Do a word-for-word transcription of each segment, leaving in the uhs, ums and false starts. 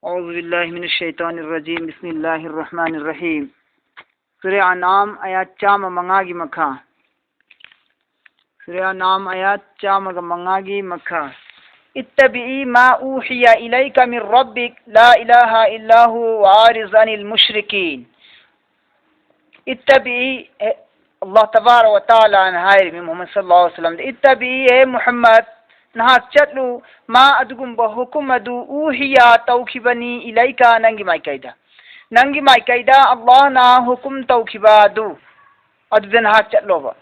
أعوذ بالله من الشيطان الرجيم. بسم الله الرحمن الرحيم. ꯁꯨꯔꯥ ꯑꯅꯥꯝ ꯑꯌꯥꯠ ꯆꯥꯝꯃ ꯃꯉꯥꯒꯤ ꯃꯈꯥ. ꯁꯨꯔꯥ ꯑꯅꯥꯝ ꯑꯌꯥꯠ ꯆꯥꯝꯃꯒ ꯃꯉꯥꯒꯤ ꯃꯈꯥ. اتبع ما أوحي إليك من ربك لا إله إلا هو وأعرض عن المشركين. اتبع, ꯑꯦ, ꯑꯜꯂꯥꯍ ꯇꯕꯥꯔꯛ ꯋ ꯇꯥꯂꯥꯅ ꯍꯥꯏꯔꯤꯕꯅꯤ ꯃꯨꯍꯝꯃꯗ ꯁꯜꯂꯜꯂꯥꯍꯨ ꯑꯂꯩꯍꯤ ꯋꯁꯜꯂꯝꯗ, اتبع, ꯍꯦ ꯃꯨꯍꯝꯃꯗ, ꯅꯍꯥꯛ ꯆꯠꯂꯨ, ما, ꯑꯗꯨꯒꯨꯝꯕ ꯍꯨꯀꯨꯝ ꯑꯗꯨ, أوحي, ꯇꯧꯈꯤꯕꯅꯤ, إليك, ꯅꯪꯒꯤ ꯃꯥꯏꯀꯩꯗ. ꯅꯪꯒꯤ ꯃꯥꯏꯀꯩꯗ ꯑꯜꯂꯥꯍꯅ ꯍꯨꯀꯨꯝ ꯇꯧꯈꯤꯕ ꯑꯗꯨ, ꯑꯗꯨꯗ ꯅꯍꯥꯛ ꯆꯠꯂꯣꯕ.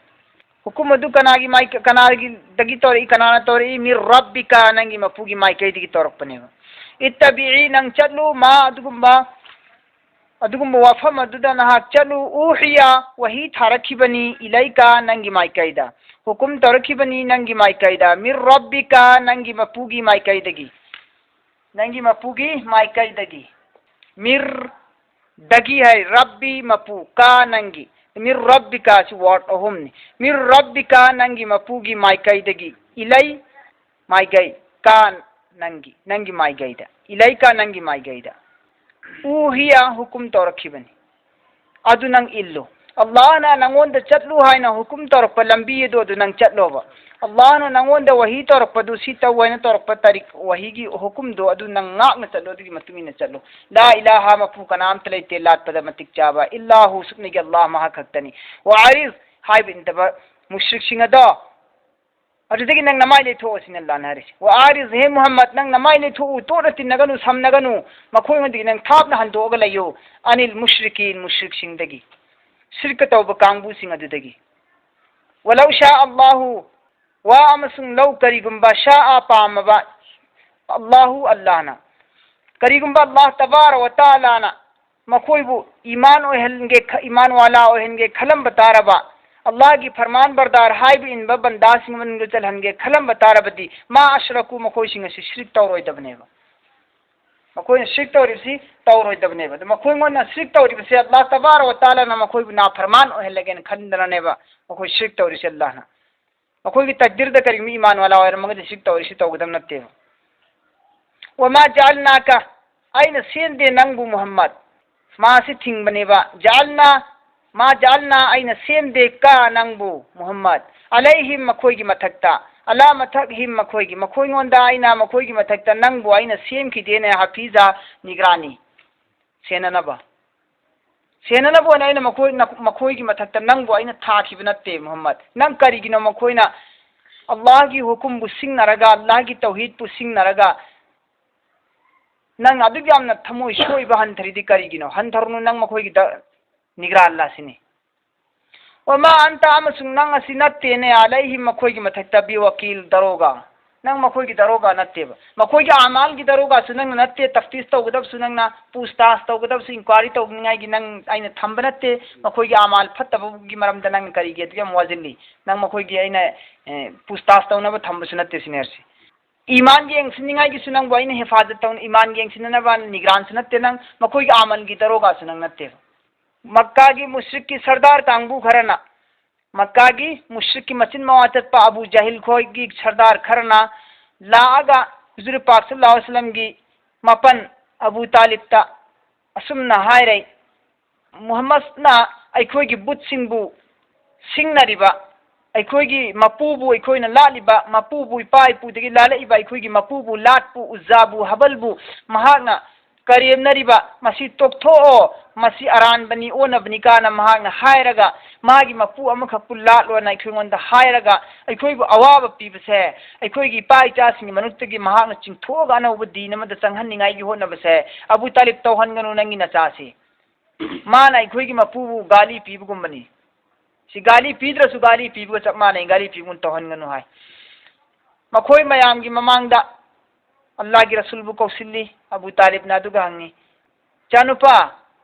ꯍꯨꯀꯨꯝ ꯑꯗꯨ ꯀꯅꯥꯒꯤ ꯃꯥꯏ-, ꯀꯅꯥꯒꯤꯗꯒꯤ ꯇꯧꯔꯛꯏ, ꯀꯅꯥꯅ ꯇꯧꯔꯛꯏ? من ربك, ꯅꯪꯒꯤ ꯃꯄꯨꯒꯤ ꯃꯥꯏꯀꯩꯗꯒꯤ ꯇꯧꯔꯛꯄꯅꯦꯕ. اتبع, ꯅꯪ ꯆꯠꯂꯨ, ما, ꯑꯗꯨꯒꯨꯝꯕ, ꯑꯗꯨꯒꯨꯝꯕ ꯋꯥꯐꯝ ꯑꯗꯨꯗ ꯅꯍꯥꯛ ꯆꯠꯂꯨ, أوحي, ꯋꯥꯍꯤ ꯊꯥꯔꯛꯈꯤꯕꯅꯤ, إليك, ꯅꯪꯒꯤ ꯃꯥꯏꯀꯩꯗ. ꯍꯨꯀꯨꯝ ꯇꯧꯔꯛꯈꯤꯕꯅꯤ ꯅꯪꯒꯤ ꯃꯥꯏꯀꯩꯗ, من ربك, ꯅꯪꯒꯤ ꯃꯄꯨꯒꯤ ꯃꯥꯏꯀꯩꯗꯒꯤ. ꯅꯪꯒꯤ ꯃꯄꯨꯒꯤ ꯃꯥꯏꯀꯩꯗꯒꯤ. من, ꯗꯒꯤ ꯍꯥꯏ, ربي, ꯃꯄꯨ, ك, ꯅꯪꯒꯤ. من ربك ꯁꯤ word ꯑꯍꯨꯝꯅꯤ. من ربك, ꯅꯪꯒꯤ ꯃꯄꯨꯒꯤ ꯃꯥꯏꯀꯩꯗꯒꯤ. إلي, ꯃꯥꯏꯀꯩ. ك, ꯅꯪꯒꯤ, ꯅꯪꯒꯤ ꯃꯥꯏꯀꯩꯗ. إليك, ꯅꯪꯒꯤ ꯃꯥꯏꯀꯩꯗ. أوحي, ꯍꯨꯀꯨꯝ ꯇꯧꯔꯛꯈꯤꯕꯅꯤ. ꯑꯗꯨ ꯅꯪ ꯏꯜꯂꯨ. ꯑꯜꯂꯥꯍꯅ ꯅꯪꯉꯣꯟꯗ ꯆꯠꯂꯨ ꯍꯥꯏꯅ ꯍꯨꯀꯨꯝ ꯇꯧꯔꯛꯄ ꯂꯝꯕꯤ ꯑꯗꯨ, ꯑꯗꯨ ꯅꯪ ꯆꯠꯂꯣꯕ. ꯑꯜꯂꯥꯍꯅ ꯅꯪꯉꯣꯟꯗ ꯋꯥꯍꯤ ꯇꯧꯔꯛꯄꯗꯨ, ꯁꯤ ꯇꯧ ꯍꯥꯏꯅ ꯇꯧꯔꯛꯄ ꯇꯥꯔꯤꯛ, ꯋꯥꯍꯤꯒꯤ ꯍꯨꯀꯨꯝꯗꯣ ꯑꯗꯨ ꯅꯪ ꯉꯥꯛꯅ ꯆꯠꯂꯣ, ꯑꯗꯨꯒꯤ ꯃꯇꯨꯡ ꯏꯟꯅ ꯆꯠꯂꯣ. لا إله, ꯃꯄꯨ ꯀꯅꯥꯝꯇ ꯂꯩꯇꯦ ꯂꯥꯠꯄꯗ ꯃꯇꯤꯛ ꯆꯥꯕ, إلا هو, ꯁꯨꯞꯅꯒꯤ ꯑꯜꯂꯥꯍ ꯃꯍꯥꯛ ꯈꯛꯇꯅꯤ. وأعرض, ꯍꯥꯏꯕ ꯏꯟꯗꯕ ꯃꯨꯁ꯭ꯔꯤꯛꯁꯤꯡ ꯑꯗꯣ, ꯑꯗꯨꯗꯒꯤ ꯅꯪ ꯅꯃꯥꯏ ꯂꯩꯊꯣꯛꯑꯣ ꯁꯤꯅꯤ ꯑꯜꯂꯥꯍꯅ ꯍꯥꯏꯔꯤꯁꯦ. وأعرض, ꯍꯦ ꯃꯨꯍꯝꯃꯗ, ꯅꯪ ꯅꯃꯥꯏ ꯂꯩꯊꯣꯛꯎ, ꯇꯣꯠꯅ ꯇꯤꯟꯅꯒꯅꯨ, ꯁꯝꯅꯒꯅꯨ, ꯃꯈꯣꯏꯉꯣꯟꯗꯒꯤ ꯅꯪ ꯊꯥꯞꯅ ꯍꯟꯗꯣꯛꯑꯒ ꯂꯩꯌꯨ. عن المشركين, ꯃꯨꯁ꯭ꯔꯤꯛꯁꯤꯡꯗꯒꯤ, ꯁꯤꯔꯛ ꯇꯧꯕ ꯀꯥꯡꯕꯨꯁꯤꯡ ꯑꯗꯨꯗꯒꯤ. ولو شاء الله, ꯋꯥ ꯑꯃꯁꯨꯡ ꯂꯧ, ꯀꯔꯤꯒꯨꯝꯕ, شاء, ꯄꯥꯝꯃꯕ, الله, ꯑꯜꯂꯥꯍꯅ, ꯀꯔꯤꯒꯨꯝꯕ ꯑꯜꯂꯥꯍ ꯇꯕꯥꯔꯛ ꯋ ꯇꯥꯂꯥꯅ ꯃꯈꯣꯏꯕꯨ ꯏꯃꯥꯟ ꯑꯣꯏꯍꯟꯒꯦ, ꯈ-, ꯏꯃꯥꯟ ꯋꯥꯂꯥ ꯑꯣꯏꯍꯟꯒꯦ ꯈꯜꯂꯝꯕ ꯇꯥꯔꯕ, ꯑꯜꯂꯥꯍꯒꯤ ꯐꯔꯃꯥꯟ ꯕꯔꯗꯥꯔ ꯍꯥꯏꯕ ꯏꯟꯕ ꯕꯟꯗꯥꯁꯤꯡ ꯃꯅꯨꯡꯗ ꯆꯜꯍꯟꯒꯦ ꯈꯜꯂꯝꯕ ꯇꯥꯔꯕꯗꯤ, ما أشركوا, ꯃꯈꯣꯏꯁꯤꯡ ꯑꯁꯤ ꯁꯤꯔꯛ ꯇꯧꯔꯣꯏꯗꯕꯅꯦꯕ. ꯃꯈꯣꯏꯅ ꯁꯤꯔꯛ ꯇꯧꯔꯤꯕꯁꯤ ꯇꯧꯔꯣꯏꯗꯕꯅꯦꯕ. ꯑꯗꯨ ꯃꯈꯣꯏꯉꯣꯟꯗ ꯁꯤꯔꯛ ꯇꯧꯔꯤꯕꯁꯦ ꯑꯜꯂꯥꯍ ꯇꯕꯥꯔꯛ ꯋ ꯇꯥꯂꯥꯅ ꯃꯈꯣꯏꯕꯨ ꯅꯥꯐꯔꯃꯥꯟ ꯑꯣꯏꯍꯜꯂꯒꯦꯅ ꯈꯟꯗꯅꯅꯦꯕ ꯃꯈꯣꯏ ꯁꯤꯔꯛ ꯇꯧꯔꯤꯁꯦ ꯑꯜꯂꯥꯍꯅ. ꯃꯈꯣꯏꯒꯤ ꯇꯛꯗꯤꯔꯗ ꯀꯔꯤꯒꯨꯝꯕ ꯏꯃꯥꯟ ꯋꯥꯂꯥ ꯑꯣꯏꯔꯝꯃꯒꯗꯤ ꯁꯤꯔꯛ ꯇꯧꯔꯤꯁꯤ ꯇꯧꯒꯗꯕ ꯅꯠꯇꯦꯕ. وما جعلناك, ꯑꯩꯅ ꯁꯦꯝꯗꯦ ꯅꯪꯕꯨ ꯃꯨꯍꯝꯃꯗ꯫ ꯃꯥꯁꯤ ꯊꯤꯡꯕꯅꯦꯕ꯫ ꯖꯥꯜꯅꯥ, ꯃꯥ ꯖꯥꯜꯅꯥ, ꯑꯩꯅ ꯁꯦꯝꯗꯦ ꯀ ꯅꯪꯕꯨ ꯃꯨꯍꯝꯃꯗ꯫ ꯑꯂꯩꯍꯤꯝ, ꯃꯈꯣꯏꯒꯤ ꯃꯊꯛꯇ꯫ ꯑꯂꯥ ꯃꯊꯛ ꯍꯤꯝ, ꯃꯈꯣꯏꯒꯤ꯫ ꯃꯈꯣꯏꯉꯣꯟꯗ ꯑꯩꯅ, ꯃꯈꯣꯏꯒꯤ ꯃꯊꯛꯇ ꯅꯪꯕꯨ ꯑꯩꯅ ꯁꯦꯝꯈꯤꯗꯦꯅꯦ ꯍꯥꯐꯤꯖꯥ, ꯅꯤꯒ꯭ꯔꯥꯅꯤ꯫ ꯁꯦꯟꯅꯅꯕ꯫ ꯁꯦꯟꯅꯅꯕ ꯑꯣꯏꯅ ꯑꯩꯅ ꯃꯈꯣꯏ, ꯃꯈꯣꯏꯒꯤ ꯃꯊꯛꯇ ꯅꯪꯕꯨ ꯑꯩꯅ ꯊꯥꯈꯤꯕ ꯅꯠꯇꯦ ꯃꯨꯍꯝꯃꯗ꯫ ꯅꯪ ꯀꯔꯤꯒꯤꯅꯣ ꯃꯈꯣꯏꯅ ꯑꯜꯂꯥꯍꯒꯤ ꯍꯨꯀꯨꯝꯕꯨ ꯁꯤꯡꯅꯔꯒ, ꯑꯜꯂꯥꯍꯒꯤ ꯇꯧꯍꯤꯗꯄꯨ ꯁꯤꯡꯅꯔꯒ, ꯅꯪ ꯑꯗꯨꯛ ꯌꯥꯝꯅ ꯊꯃꯣꯏ ꯁꯣꯏꯕ ꯍꯟꯊꯔꯤꯗꯤ ꯀꯔꯤꯒꯤꯅꯣ? ꯍꯟꯊꯔꯨꯅꯨ, ꯅꯪ ꯃꯈꯣꯏꯒꯤ ꯗ-, ꯅꯤꯒ꯭ꯔꯥꯟꯂꯥ ꯁꯤꯅꯤ꯫ ꯋꯃꯥ ꯑꯟꯇ, ꯑꯃꯁꯨꯡ ꯅꯪ ꯑꯁꯤ ꯅꯠꯇꯦꯅꯦ, ꯑꯂꯩꯍꯤꯝ, ꯃꯈꯣꯏꯒꯤ ꯃꯊꯛꯇ, ꯕꯤꯋꯀꯤꯜ, ꯗꯔꯣꯒꯥ꯫ ꯅꯪ ꯃꯈꯣꯏꯒꯤ ꯗꯔꯣꯒꯥ ꯅꯠꯇꯦꯕ꯫ ꯃꯈꯣꯏꯒꯤ ꯑꯃꯥꯜꯒꯤ ꯗꯔꯣꯒꯥꯁꯨ ꯅꯪꯅ ꯅꯠꯇꯦ, ꯇꯐꯇꯤꯁ ꯇꯧꯒꯗꯕꯁꯨ ꯅꯪꯅ, ꯄꯨꯁꯇꯥꯁ ꯇꯧꯒꯗꯕꯁꯨ, ꯏꯟꯀ꯭ꯋꯥꯏꯔꯤ ꯇꯧꯅꯤꯡꯉꯥꯏꯒꯤ ꯅꯪ ꯑꯩꯅ ꯊꯝꯕ ꯅꯠꯇꯦ꯫ ꯃꯈꯣꯏꯒꯤ ꯑꯃꯥꯜ ꯐꯠꯇꯕꯒꯤ ꯃꯔꯝꯗ ꯅꯪ ꯀꯔꯤꯒꯤ ꯑꯗꯨꯛ ꯌꯥꯝ ꯋꯥꯁꯤꯜꯂꯤ? ꯅꯪ ꯃꯈꯣꯏꯒꯤ ꯑꯩꯅ, ꯑꯦ, ꯄꯨꯁꯇꯥꯁ ꯇꯧꯅꯕ ꯊꯝꯕꯁꯨ ꯅꯠꯇꯦ ꯁꯤꯅꯤ ꯍꯥꯏꯔꯤꯁꯤ꯫ ꯏꯃꯥꯟ ꯌꯦꯡꯁꯤꯟꯅꯤꯡꯉꯥꯏꯒꯤꯁꯨ ꯅꯪꯕꯨ ꯑꯩꯅ ꯍꯦꯐꯥꯖꯠ ꯇꯧꯅ, ꯏꯃꯥꯟ ꯌꯦꯡꯁꯤꯟꯅꯅꯕ ꯅꯤꯒ꯭ꯔꯥꯟꯁꯨ ꯅꯠꯇꯦ ꯅꯪ, ꯃꯈꯣꯏꯒꯤ ꯑꯃꯜꯒꯤ ꯗꯔꯣꯒꯥꯁꯨ ꯅꯪ ꯅꯠꯇꯦꯕ꯫ ꯃꯛꯀꯥꯒꯤ ꯃꯨꯁ꯭ꯔꯤꯛꯀꯤ ꯁꯔꯗꯥꯔ ꯀꯥꯡꯕꯨ ꯈꯔꯅ, ꯃꯛꯀꯥꯒꯤ ꯃꯨꯁ꯭ꯔꯤꯛꯀꯤ ꯃꯆꯤꯟ ꯃꯋꯥ ꯆꯠꯄ ꯑꯕꯨ ꯖꯍꯤꯜ ꯈꯣꯏꯒꯤ ꯁꯔꯗꯥꯔ ꯈꯔꯅ ꯂꯥꯛꯑꯒ ꯍꯨꯖꯨꯔ ꯄꯥꯛ ꯁꯜꯂꯜꯂꯥꯍꯨ ꯑꯂꯩꯍꯤ ꯋꯁꯜꯂꯝꯒꯤ ꯃꯄꯟ ꯑꯕꯨ ꯇꯥꯂꯤꯕꯇ ꯑꯁꯨꯝꯅ ꯍꯥꯏꯔꯦ, ꯃꯨꯍꯝꯃꯗꯅ ꯑꯩꯈꯣꯏꯒꯤ ꯕꯨꯠꯁꯤꯡꯕꯨ ꯁꯤꯡꯅꯔꯤꯕ, ꯑꯩꯈꯣꯏꯒꯤ ꯃꯄꯨꯕꯨ, ꯑꯩꯈꯣꯏꯅ ꯂꯥꯠꯂꯤꯕ ꯃꯄꯨꯕꯨ, ꯏꯄꯥ ꯏꯄꯨꯗꯒꯤ ꯂꯥꯠꯂꯛꯏꯕ ꯑꯩꯈꯣꯏꯒꯤ ꯃꯄꯨꯕꯨ, ꯂꯥꯠꯄꯨ, ꯎꯖꯥꯕꯨ, ꯍꯕꯜꯕꯨ ꯃꯍꯥꯛꯅ ꯀꯔꯦꯝꯅꯔꯤꯕ, ꯃꯁꯤ ꯇꯣꯛꯊꯣꯛꯑꯣ, ꯃꯁꯤ ꯑꯔꯥꯟꯕꯅꯤ, ꯑꯣꯟꯅꯕꯅꯤ ꯀꯥꯅ ꯃꯍꯥꯛꯅ ꯍꯥꯏꯔꯒ, ꯃꯥꯒꯤ ꯃꯄꯨ ꯑꯃꯈꯛꯄꯨ ꯂꯥꯠꯂꯣꯅ ꯑꯩꯈꯣꯏꯉꯣꯟꯗ ꯍꯥꯏꯔꯒ, ꯑꯩꯈꯣꯏꯕꯨ ꯑꯋꯥꯕ ꯄꯤꯕꯁꯦ, ꯑꯩꯈꯣꯏꯒꯤ ꯏꯄꯥ ꯏꯆꯥꯁꯤꯡꯒꯤ ꯃꯔꯛꯇꯒꯤ ꯃꯍꯥꯛꯅ ꯆꯤꯡꯊꯣꯛꯑꯒ ꯑꯅꯧꯕ ꯗꯤꯟ ꯑꯃꯗ ꯆꯪꯍꯟꯅꯤꯡꯉꯥꯏꯒꯤ ꯍꯣꯠꯅꯕꯁꯦ, ꯑꯕꯨ ꯇꯥꯂꯤꯕ, ꯇꯧꯍꯟꯒꯅꯨ ꯅꯪꯒꯤ ꯅꯆꯥꯁꯤ꯫ ꯃꯥꯅ ꯑꯩꯈꯣꯏꯒꯤ ꯃꯄꯨꯕꯨ ꯒꯥꯂꯤ ꯄꯤꯕꯒꯨꯝꯕꯅꯤ꯫ ꯁꯤ ꯒꯥꯂꯤ ꯄꯤꯗ꯭ꯔꯁꯨ ꯒꯥꯂꯤ ꯄꯤꯕꯒ ꯆꯞ ꯃꯥꯟꯅꯩ, ꯒꯥꯂꯤ ꯄꯤꯕꯒꯨꯝ ꯇꯧꯍꯟꯒꯅꯨ ꯍꯥꯏ꯫ ꯃꯈꯣꯏ ꯃꯌꯥꯝꯒꯤ ꯃꯃꯥꯡꯗ ꯑꯜꯂꯥꯍꯒꯤ ꯔꯁꯨꯜꯕꯨ ꯀꯧꯁꯤꯜꯂꯤ꯫ ꯑꯕꯨ ꯇꯥꯂꯤꯕꯅ ꯑꯗꯨꯒ ꯍꯪꯉꯤ, "ꯏꯆꯥꯅꯨꯄꯥ,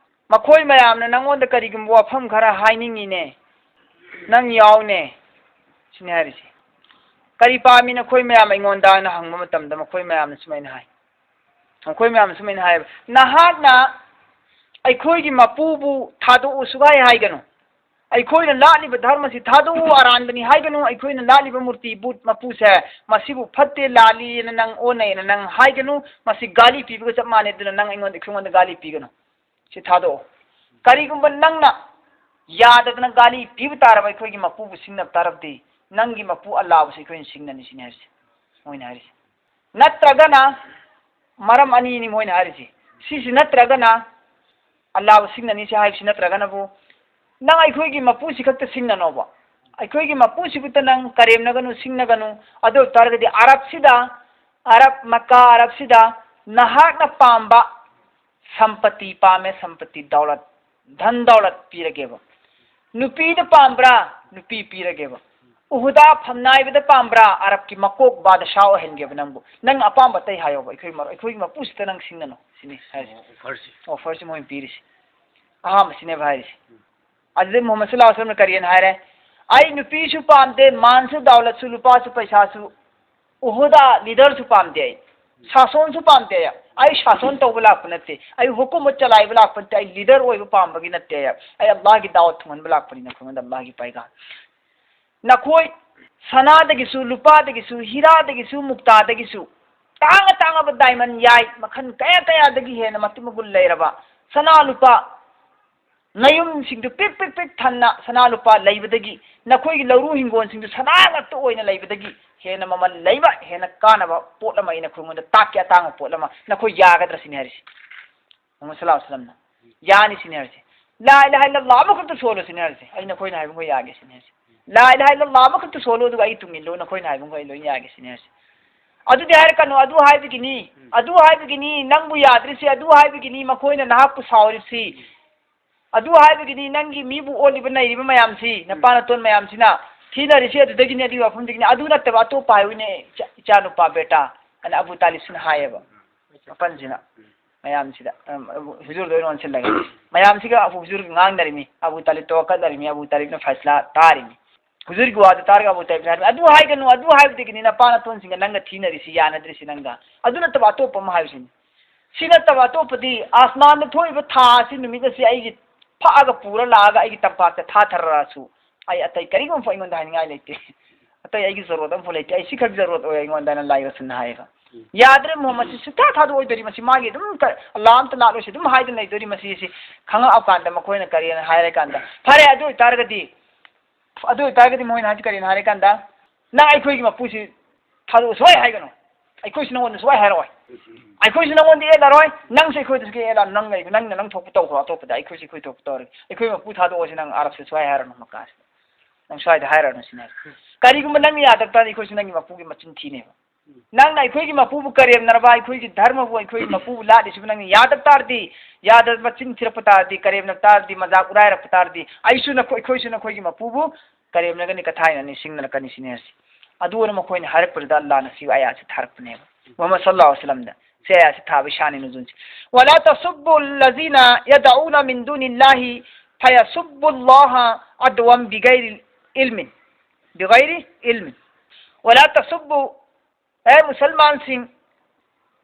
ꯃꯈꯣꯏ ꯃꯌꯥꯝꯅ ꯅꯪꯉꯣꯟꯗ ꯀꯔꯤꯒꯨꯝꯕ ꯋꯥꯐꯝ ꯈꯔ ꯍꯥꯏꯅꯤꯡꯉꯤꯅꯦ, ꯅꯪ ꯌꯥꯎꯅꯦ," ꯁꯤꯅꯤ ꯍꯥꯏꯔꯤꯁꯦ꯫ "ꯀꯔꯤ ꯄꯥꯝꯃꯤ ꯅꯈꯣꯏ ꯃꯌꯥꯝ ꯑꯩꯉꯣꯟꯗ?" ꯍꯥꯏꯅ ꯍꯪꯕ ꯃꯇꯝꯗ ꯃꯈꯣꯏ ꯃꯌꯥꯝꯅ ꯁꯨꯃꯥꯏꯅ ꯍꯥꯏ, ꯃꯈꯣꯏ ꯃꯌꯥꯝꯅ ꯁꯨꯃꯥꯏꯅ ꯍꯥꯏꯌꯦꯕ, "ꯅꯍꯥꯛꯅ ꯑꯩꯈꯣꯏꯒꯤ ꯃꯄꯨꯕꯨ ꯊꯥꯗꯣꯛꯎ ꯁꯨꯛꯍꯥꯏ ꯍꯥꯏꯒꯅꯨ꯫ ꯑꯩꯈꯣꯏꯅ ꯂꯥꯠꯂꯤꯕ ꯙꯔꯃꯁꯤ ꯊꯥꯗꯣꯛꯎ, ꯑꯔꯥꯟꯕꯅꯤ ꯍꯥꯏꯒꯅꯨ꯫ ꯑꯩꯈꯣꯏꯅ ꯂꯥꯠꯂꯤꯕ ꯃꯨꯔꯇꯤ ꯕꯨꯠ ꯃꯄꯨꯁꯦ, ꯃꯁꯤꯕꯨ ꯐꯠꯇꯦ, ꯂꯥꯜꯂꯤ ꯍꯥꯏꯅ ꯅꯪ, ꯑꯣꯟꯅꯩ ꯍꯥꯏꯅ ꯅꯪ ꯍꯥꯏꯒꯅꯨ꯫ ꯃꯁꯤ ꯒꯥꯂꯤ ꯄꯤꯕꯒ ꯆꯞ ꯃꯥꯟꯅꯩ꯫ ꯑꯗꯨꯅ ꯅꯪ ꯑꯩꯉꯣꯟꯗ, ꯑꯩꯉꯣꯟꯗ ꯒꯥꯂꯤ ꯄꯤꯒꯅꯨ꯫ ꯁꯤ ꯊꯥꯗꯣꯛꯑꯣ꯫ ꯀꯔꯤꯒꯨꯝꯕ ꯅꯪꯅ ꯌꯥꯗꯗꯅ ꯒꯥꯂꯤ ꯄꯤꯕ ꯇꯥꯔꯕ, ꯑꯩꯈꯣꯏꯒꯤ ꯃꯄꯨꯕꯨ ꯁꯤꯡꯅꯕ ꯇꯥꯔꯕꯗꯤ, ꯅꯪꯒꯤ ꯃꯄꯨ ꯑꯜꯂꯥꯕꯨꯁꯨ ꯑꯩꯈꯣꯏꯅ ꯁꯤꯡꯅꯅꯤ ꯁꯤꯅꯤ ꯍꯥꯏꯔꯤꯁꯦ, ꯃꯣꯏꯅ ꯍꯥꯏꯔꯤꯁꯦ꯫ ꯅꯠꯇ꯭ꯔꯒꯅ, ꯃꯔꯝ ꯑꯅꯤꯅꯤ ꯃꯣꯏꯅ ꯍꯥꯏꯔꯤꯁꯦ꯫ ꯁꯤꯁꯤ ꯅꯠꯇ꯭ꯔꯒꯅ, ꯑꯜꯂꯥꯕꯨ ꯁꯤꯡꯅꯅꯤꯁꯦ ꯍꯥꯏꯕꯁꯤ ꯅꯠꯇ꯭ꯔꯒꯅꯕꯨ, ꯅꯪ ꯑꯩꯈꯣꯏꯒꯤ ꯃꯄꯨꯁꯤ ꯈꯛꯇ ꯁꯤꯡꯅꯅꯣꯕ꯫ ꯑꯩꯈꯣꯏꯒꯤ ꯃꯄꯨꯁꯤꯕꯨꯇ ꯅꯪ ꯀꯔꯦꯝꯅꯒꯅꯨ, ꯁꯤꯡꯅꯒꯅꯨ꯫ ꯑꯗꯨ ꯑꯣꯏ ꯇꯥꯔꯒꯗꯤ ꯑꯔꯕꯁꯤꯗ, ꯑꯔꯕ, ꯃꯛꯀꯥ ꯑꯔꯕꯁꯤꯗ ꯅꯍꯥꯛꯅ ꯄꯥꯝꯕ ꯁꯝꯄꯇꯤ ꯄꯥꯝꯃꯦ, ꯁꯝꯄꯇꯤ, ꯗꯧꯂꯠ, ꯙꯟ ꯗꯧꯂꯠ ꯄꯤꯔꯒꯦꯕ꯫ ꯅꯨꯄꯤꯗ ꯄꯥꯝꯕ꯭ꯔꯥ? ꯅꯨꯄꯤ ꯄꯤꯔꯒꯦꯕ꯫ ꯎꯍꯨꯗꯥ ꯐꯝꯅꯥꯏꯕꯗ ꯄꯥꯝꯕ꯭ꯔꯥ? ꯑꯔꯕꯀꯤ ꯃꯀꯣꯛ ꯕꯥꯗꯁꯥ ꯑꯣꯏꯍꯟꯒꯦꯕ ꯅꯪꯕꯨ꯫ ꯅꯪ ꯑꯄꯥꯝꯕ ꯑꯇꯩ ꯍꯥꯏꯌꯣꯕ, ꯑꯩꯈꯣꯏ ꯃꯔꯨꯞ, ꯑꯩꯈꯣꯏꯒꯤ ꯃꯄꯨꯁꯤꯗ ꯅꯪ ꯁꯤꯡꯅꯅꯨ ꯁꯤꯅꯤ ꯍꯥꯏꯔꯤꯁꯦ꯫ ꯑꯣꯐꯔꯁꯤ꯫ ꯑꯣꯐꯔꯁꯤ ꯃꯣꯏꯅ ꯄꯤꯔꯤꯁꯦ꯫ ꯑꯍꯥꯟꯕꯁꯤꯅꯦꯕ ꯍꯥꯏꯔꯤꯁꯦ꯫ ꯑꯗꯨꯗꯩ ꯃꯨꯍꯝꯃꯗ ꯁꯜꯂꯜꯂꯥꯍꯨ ꯑꯂꯩꯍꯤ ꯋꯁꯜꯂꯝꯅ ꯀꯔꯤꯅ ꯍꯥꯏꯔꯦ? ꯑꯩ ꯅꯨꯄꯤꯁꯨ ꯄꯥꯝꯗꯦ, ꯃꯥꯟꯁꯨ, ꯗꯧꯂꯠꯁꯨ, ꯂꯨꯄꯥꯁꯨ, ꯄꯩꯁꯥꯁꯨ, ꯎꯍꯨꯗ ꯂꯤꯗꯔꯁꯨ ꯄꯥꯝꯗꯦ ꯑꯩ꯫ ꯁꯥꯁꯣꯟꯁꯨ ꯄꯥꯝꯗꯦ ꯑꯩ꯫ ꯑꯩ ꯁꯥꯁꯣꯟ ꯇꯧꯕ ꯂꯥꯛꯄ ꯅꯠꯇꯦ꯫ ꯑꯩ ꯍꯨꯀꯨꯃꯠ ꯆꯂꯥꯏꯕ ꯂꯥꯛꯄ ꯅꯠꯇꯦ꯫ ꯑꯩ ꯂꯤꯗꯔ ꯑꯣꯏꯕ ꯄꯥꯝꯕꯒꯤ ꯅꯠꯇꯦ꯫ ꯑꯩ ꯑꯜꯂꯥꯍꯒꯤ ꯗꯥꯋꯠ ꯊꯨꯡꯍꯟꯕ ꯂꯥꯛꯄꯅꯤ, ꯅꯈꯣꯏꯉꯣꯟꯗ ꯑꯜꯂꯥꯍꯒꯤ ꯄꯥꯏꯒꯥꯝ꯫ ꯅꯈꯣꯏ ꯁꯅꯥꯗꯒꯤꯁꯨ, ꯂꯨꯄꯥꯗꯒꯤꯁꯨ, ꯍꯤꯔꯥꯗꯒꯤꯁꯨ, ꯃꯨꯛꯇꯥꯗꯒꯤꯁꯨ, ꯇꯥꯡꯉ ꯇꯥꯡꯉꯕ ꯗꯥꯏꯃꯟ, ꯌꯥꯏ, ꯃꯈꯜ ꯀꯌꯥ ꯀꯌꯥꯗꯒꯤ ꯍꯦꯟꯅ ꯃꯇꯤꯛ ꯃꯒꯨꯟ ꯂꯩꯔꯕ ꯁꯅꯥ ꯂꯨꯄꯥ, ꯅꯌꯨꯝꯁꯤꯡꯗꯨ ꯄꯤꯛ ꯄꯤꯛ ꯄꯤꯛ ꯊꯟꯅ ꯁꯅꯥ ꯂꯨꯄꯥ ꯂꯩꯕꯗꯒꯤ, ꯅꯈꯣꯏꯒꯤ ꯂꯧꯔꯨ ꯍꯤꯡꯒꯣꯜꯁꯤꯡꯗꯨ ꯁꯅꯥ ꯉꯥꯛꯇ ꯑꯣꯏꯅ ꯂꯩꯕꯗꯒꯤ ꯍꯦꯟꯅ ꯃꯃꯜ ꯂꯩꯕ, ꯍꯦꯟꯅ ꯀꯥꯟꯅꯕ ꯄꯣꯠ ꯑꯃ ꯑꯩꯅ ꯅꯈꯣꯏꯉꯣꯟꯗ ꯇꯥꯛꯀꯦ, ꯑꯇꯥꯡꯕ ꯄꯣꯠ ꯑꯃ꯫ ꯅꯈꯣꯏ ꯌꯥꯒꯗ꯭ꯔꯥ ꯁꯤꯅꯤ ꯍꯥꯏꯔꯤꯁꯤ꯫ ꯃꯨꯍꯝꯃꯗ ꯁꯜꯂꯜꯂꯥꯍꯨ ꯑꯂꯩꯍꯤ ꯋꯁꯜꯂꯝꯅ ꯌꯥꯅꯤ ꯁꯤꯅꯤ ꯍꯥꯏꯔꯤꯁꯦ꯫ ꯂꯥ ꯏꯂꯥꯍ ꯏꯜꯂꯜꯂꯥꯍ ꯑꯃꯈꯛꯇ ꯁꯣꯜꯂꯣ ꯁꯤꯅꯤ ꯍꯥꯏꯔꯤꯁꯦ꯫ ꯑꯩ ꯅꯈꯣꯏꯅ ꯍꯥꯏꯕ ꯃꯈꯩ ꯌꯥꯒꯦ ꯁꯤꯅꯤ ꯍꯥꯏꯔꯤꯁꯦ꯫ ꯂꯥ ꯏꯂꯥꯍ ꯏꯜꯂꯜꯂꯥꯍ ꯑꯃꯈꯛꯇ ꯁꯣꯜꯂꯣ, ꯑꯗꯨꯒ ꯑꯩ ꯇꯨꯡ ꯏꯜꯂꯣ, ꯅꯈꯣꯏꯅ ꯍꯥꯏꯕ ꯃꯈꯩ ꯑꯩ ꯂꯣꯏ ꯌꯥꯒꯦ ꯁꯤꯅꯤ ꯍꯥꯏꯔꯤꯁꯦ꯫ ꯑꯗꯨꯗꯤ ꯍꯥꯏꯔꯛꯀꯅꯨ, "ꯑꯗꯨ ꯍꯥꯏꯕꯒꯤꯅꯤ, ꯑꯗꯨ ꯍꯥꯏꯕꯒꯤꯅꯤ ꯅꯪꯕꯨ ꯌꯥꯗ꯭ꯔꯤꯁꯤ, ꯑꯗꯨ ꯍꯥꯏꯕꯒꯤꯅꯤ ꯃꯈꯣꯏꯅ ꯅꯍꯥꯛꯄꯨ ꯁꯥꯎꯔꯤꯕꯁꯤ, ꯑꯗꯨ ꯍꯥꯏꯕꯒꯤꯅꯤ ꯅꯪꯒꯤ ꯃꯤꯕꯨ ꯑꯣꯠꯂꯤꯕ ꯅꯩꯔꯤꯕ ꯃꯌꯥꯝꯁꯤ, ꯅꯄꯥ ꯅꯇꯣꯟ ꯃꯌꯥꯝꯁꯤꯅ ꯊꯤꯅꯔꯤꯁꯤ ꯑꯗꯨꯗꯒꯤꯅꯤ, ꯑꯗꯨꯒꯤ ꯋꯥꯐꯝꯗꯒꯤꯅꯤ, ꯑꯗꯨ ꯅꯠꯇꯕ ꯑꯇꯣꯞꯄ ꯍꯥꯏꯌꯨꯅꯦ, ꯏꯆꯥ-, ꯏꯆꯥꯅꯨꯄꯥ ꯕꯦꯇꯥ", ꯑꯅ ꯑꯕꯨ ꯇꯥꯂꯤꯕꯁꯤꯅ ꯍꯥꯏꯌꯦꯕ꯫ ꯃꯄꯟꯁꯤꯅ ꯃꯌꯥꯝꯁꯤꯗ, ꯑꯝ, ꯑꯕꯨ ꯍꯨꯖꯨꯔꯗ ꯑꯣꯏꯅ ꯑꯣꯟꯁꯤꯜꯂꯒꯦ꯫ ꯃꯌꯥꯝꯁꯤꯒ ꯑꯕꯨ ꯍꯨꯖꯨꯔꯒ ꯉꯥꯡꯅꯔꯤꯃꯤ, ꯑꯕꯨ ꯇꯥꯂꯤꯕꯇ ꯋꯥꯀꯠꯅꯔꯤꯃꯤ, ꯑꯕꯨ ꯇꯥꯂꯤꯕꯅ ꯐꯩꯁꯂꯥ ꯇꯥꯔꯤꯃꯤ꯫ ꯍꯨꯖꯨꯔꯒꯤ ꯋꯥꯗꯨ ꯇꯥꯔꯒ ꯑꯕꯨ ꯇꯥꯂꯤꯕꯅ ꯍꯥꯏꯔꯤꯃꯤ, "ꯑꯗꯨ ꯍꯥꯏꯒꯅꯨ, ꯑꯗꯨ ꯍꯥꯏꯕꯗꯒꯤꯅꯤ ꯅꯄꯥ ꯅꯇꯣꯟꯁꯤꯡꯒ ꯅꯪꯒ ꯊꯤꯅꯔꯤꯁꯤ, ꯌꯥꯅꯗ꯭ꯔꯤꯁꯤ ꯅꯪꯒ꯫ ꯑꯗꯨ ꯅꯠꯇꯕ ꯑꯇꯣꯞꯄ ꯑꯃ ꯍꯥꯏꯌꯨ ꯁꯤꯅꯤ꯫ ꯁꯤ ꯅꯠꯇꯕ ꯑꯇꯣꯞꯄꯗꯤ, ꯑꯁꯃꯥꯟꯗ ꯊꯣꯛꯏꯕ ꯊꯥ ꯑꯁꯤ, ꯅꯨꯃꯤꯠ ꯑꯁꯤ ꯑꯩꯒꯤ ꯐꯛꯑꯒ ꯄꯨꯔ ꯂꯥꯛꯑꯒ ꯑꯩꯒꯤ ꯇꯝꯄꯥꯛꯇ ꯊꯥꯊꯔꯛꯑꯁꯨ ꯑꯩ ꯑꯇꯩ ꯀꯔꯤꯒꯨꯝꯕ ꯑꯩꯉꯣꯟꯗ ꯍꯥꯏꯅꯤꯡꯉꯥꯏ ꯂꯩꯇꯦ꯫ ꯑꯇꯩ ꯑꯩꯒꯤ ꯖꯔꯨꯔꯠ ꯑꯃꯐꯥꯎ ꯂꯩꯇꯦ꯫ ꯑꯩ ꯁꯤ ꯈꯛ ꯖꯔꯨꯔꯠ ꯑꯣꯏ ꯑꯩꯉꯣꯟꯗ ꯍꯥꯏꯅ ꯑꯜꯂꯥꯍꯒꯤ ꯔꯁꯨꯜꯅ ꯍꯥꯏꯌꯦꯕ꯫ ꯌꯥꯗ꯭ꯔꯦ ꯃꯣꯍꯝꯃꯗꯁꯤ ꯁꯨꯛꯊꯥ ꯊꯥꯗꯣꯛꯑꯣꯏꯗꯧꯔꯤ꯫ ꯃꯁꯤ ꯃꯥꯒꯤ ꯑꯗꯨꯝ ꯀ-, ꯑꯜꯂꯥꯍ ꯑꯝꯇ ꯂꯥꯠꯂꯣꯏꯁꯤ ꯑꯗꯨꯝ ꯍꯥꯏꯗꯅ ꯂꯩꯗꯣꯔꯤ꯫ ꯃꯁꯤꯁꯤ ꯈꯪꯉꯛꯑꯀꯥꯟꯗ ꯃꯈꯣꯏꯅ ꯀꯔꯤꯅ ꯍꯥꯏꯔꯀꯥꯟꯗ, ꯐꯔꯦ, ꯑꯗꯨ ꯑꯣꯏꯇꯥꯔꯒꯗꯤ, ꯑꯗꯨ ꯑꯣꯏꯇꯥꯔꯒꯗꯤ ꯃꯣꯏꯅ ꯍꯥꯏꯁꯤ ꯀꯔꯤꯅꯣ ꯍꯥꯏꯔꯀꯥꯟꯗ, "ꯅꯪ ꯑꯩꯈꯣꯏꯒꯤ ꯃꯄꯨꯁꯤ ꯊꯥꯗꯣꯛꯑꯣ ꯁꯨꯡꯍꯥꯏ ꯍꯥꯏꯒꯅꯨ꯫ ꯑꯩꯈꯣꯏꯁꯨ ꯅꯉꯣꯟꯗ ꯁꯨꯡꯍꯥꯏ ꯍꯥꯏꯔꯛꯑꯣꯏ꯫ ꯑꯩꯈꯣꯏꯁꯨ ꯅꯉꯣꯟꯗ ꯌꯦꯠꯂꯔꯣꯏ, ꯅꯪꯁꯨ ꯑꯩꯈꯣꯏꯗꯁꯨ ꯌꯦꯠꯂꯔꯣꯏ꯫ ꯅꯪ ꯂꯩ, ꯅꯪꯅ ꯅꯪ ꯊꯣꯛꯄ ꯇꯧꯈ꯭ꯔꯣ ꯑꯇꯣꯞꯄꯗ, ꯑꯩꯈꯣꯏꯁꯨ ꯑꯩꯈꯣꯏ ꯊꯣꯛꯄ ꯇꯧꯔꯒꯦ꯫ ꯑꯩꯈꯣꯏ ꯃꯄꯨ ꯊꯥꯗꯣꯛꯑꯣꯁꯤ ꯅꯪ ꯑꯔꯕꯁꯦ ꯁꯨꯡꯍꯥꯏ ꯍꯥꯏꯔꯅꯨ ꯃꯀꯥꯁꯤꯗ꯫ ꯅꯪ ꯁ꯭ꯋꯥꯏꯗ ꯍꯥꯏꯔꯅꯨ ꯁꯤꯅꯦ꯫ ꯀꯔꯤꯒꯨꯝꯕ ꯅꯪꯅ ꯌꯥꯗꯕ ꯇꯥꯔꯗꯤ ꯑꯩꯈꯣꯏꯁꯨ ꯅꯪꯒꯤ ꯃꯄꯨꯒꯤ ꯃꯆꯤꯟ ꯊꯤꯅꯦꯕ꯫ ꯅꯪꯅ ꯑꯩꯈꯣꯏꯒꯤ ꯃꯄꯨꯕꯨ ꯀꯔꯦꯝꯅꯔꯕ, ꯑꯩꯈꯣꯏꯒꯤ ꯙꯔꯃꯕꯨ, ꯑꯩꯈꯣꯏꯒꯤ ꯃꯄꯨꯕꯨ ꯂꯥꯠꯂꯤꯁꯤꯕꯨ ꯅꯪꯅ ꯌꯥꯗꯕ ꯇꯥꯔꯗꯤ, ꯌꯥꯗꯕ ꯆꯤꯟ ꯊꯤꯔꯛꯄ ꯇꯥꯔꯗꯤ, ꯀꯔꯦꯝꯅ ꯇꯥꯔꯗꯤ, ꯃꯖꯥꯛ ꯎꯔꯥꯏꯔꯛꯄ ꯇꯥꯔꯗꯤ, ꯑꯩꯁꯨ ꯅꯈꯣꯏ, ꯑꯩꯈꯣꯏꯁꯨ ꯅꯈꯣꯏꯒꯤ ꯃꯄꯨꯕꯨ ꯀꯔꯦꯝꯅꯒꯅꯤ, ꯀꯊꯥꯏꯅꯅꯤ, ꯁꯤꯡꯅꯔꯛꯀꯅꯤ ꯁꯤꯅꯦ ꯍꯥꯏꯁꯤ꯫ ꯑꯗꯨ ꯑꯣꯏꯅ ꯃꯈꯣꯏꯅ ꯍꯥꯏꯔꯛꯄꯗꯨꯗ ꯑꯜꯂꯥꯍꯅ ꯁꯤ ꯑꯌꯥꯠꯁꯤ ꯊꯥꯔꯛꯄꯅꯦꯕ꯫ ꯃꯨꯍꯝꯃꯗ ꯁꯜꯂꯜꯂꯥꯍꯨ ꯑꯂꯩꯍꯤ ꯋꯁꯜꯂꯝꯗ ꯁꯤ ꯑꯌꯥꯠꯁꯤ ꯊꯥꯕ ꯏꯁꯥꯅꯤ ꯅꯨꯖꯨꯜꯁꯤ꯫ "ꯋꯂꯥ ꯇꯁꯨꯕꯨ ꯂꯖꯤꯅ ꯌꯗꯎꯅ ꯃꯤꯟ ꯗꯨꯅꯤꯜꯂꯥꯍꯤ ꯐꯌꯁꯨꯕꯨ ꯑꯜꯂꯥꯍ ꯑꯗꯋꯥꯟ ꯕꯤꯒꯩꯔꯤ ꯏꯜꯃꯤꯟ, ꯕꯤꯒꯩꯔꯤ ꯏꯜꯃꯤꯟ꯫ ꯋꯂꯥ ꯇꯁꯨꯕꯨ ꯑꯦ ꯃꯨꯁꯜꯃꯥꯟꯁꯤꯡ,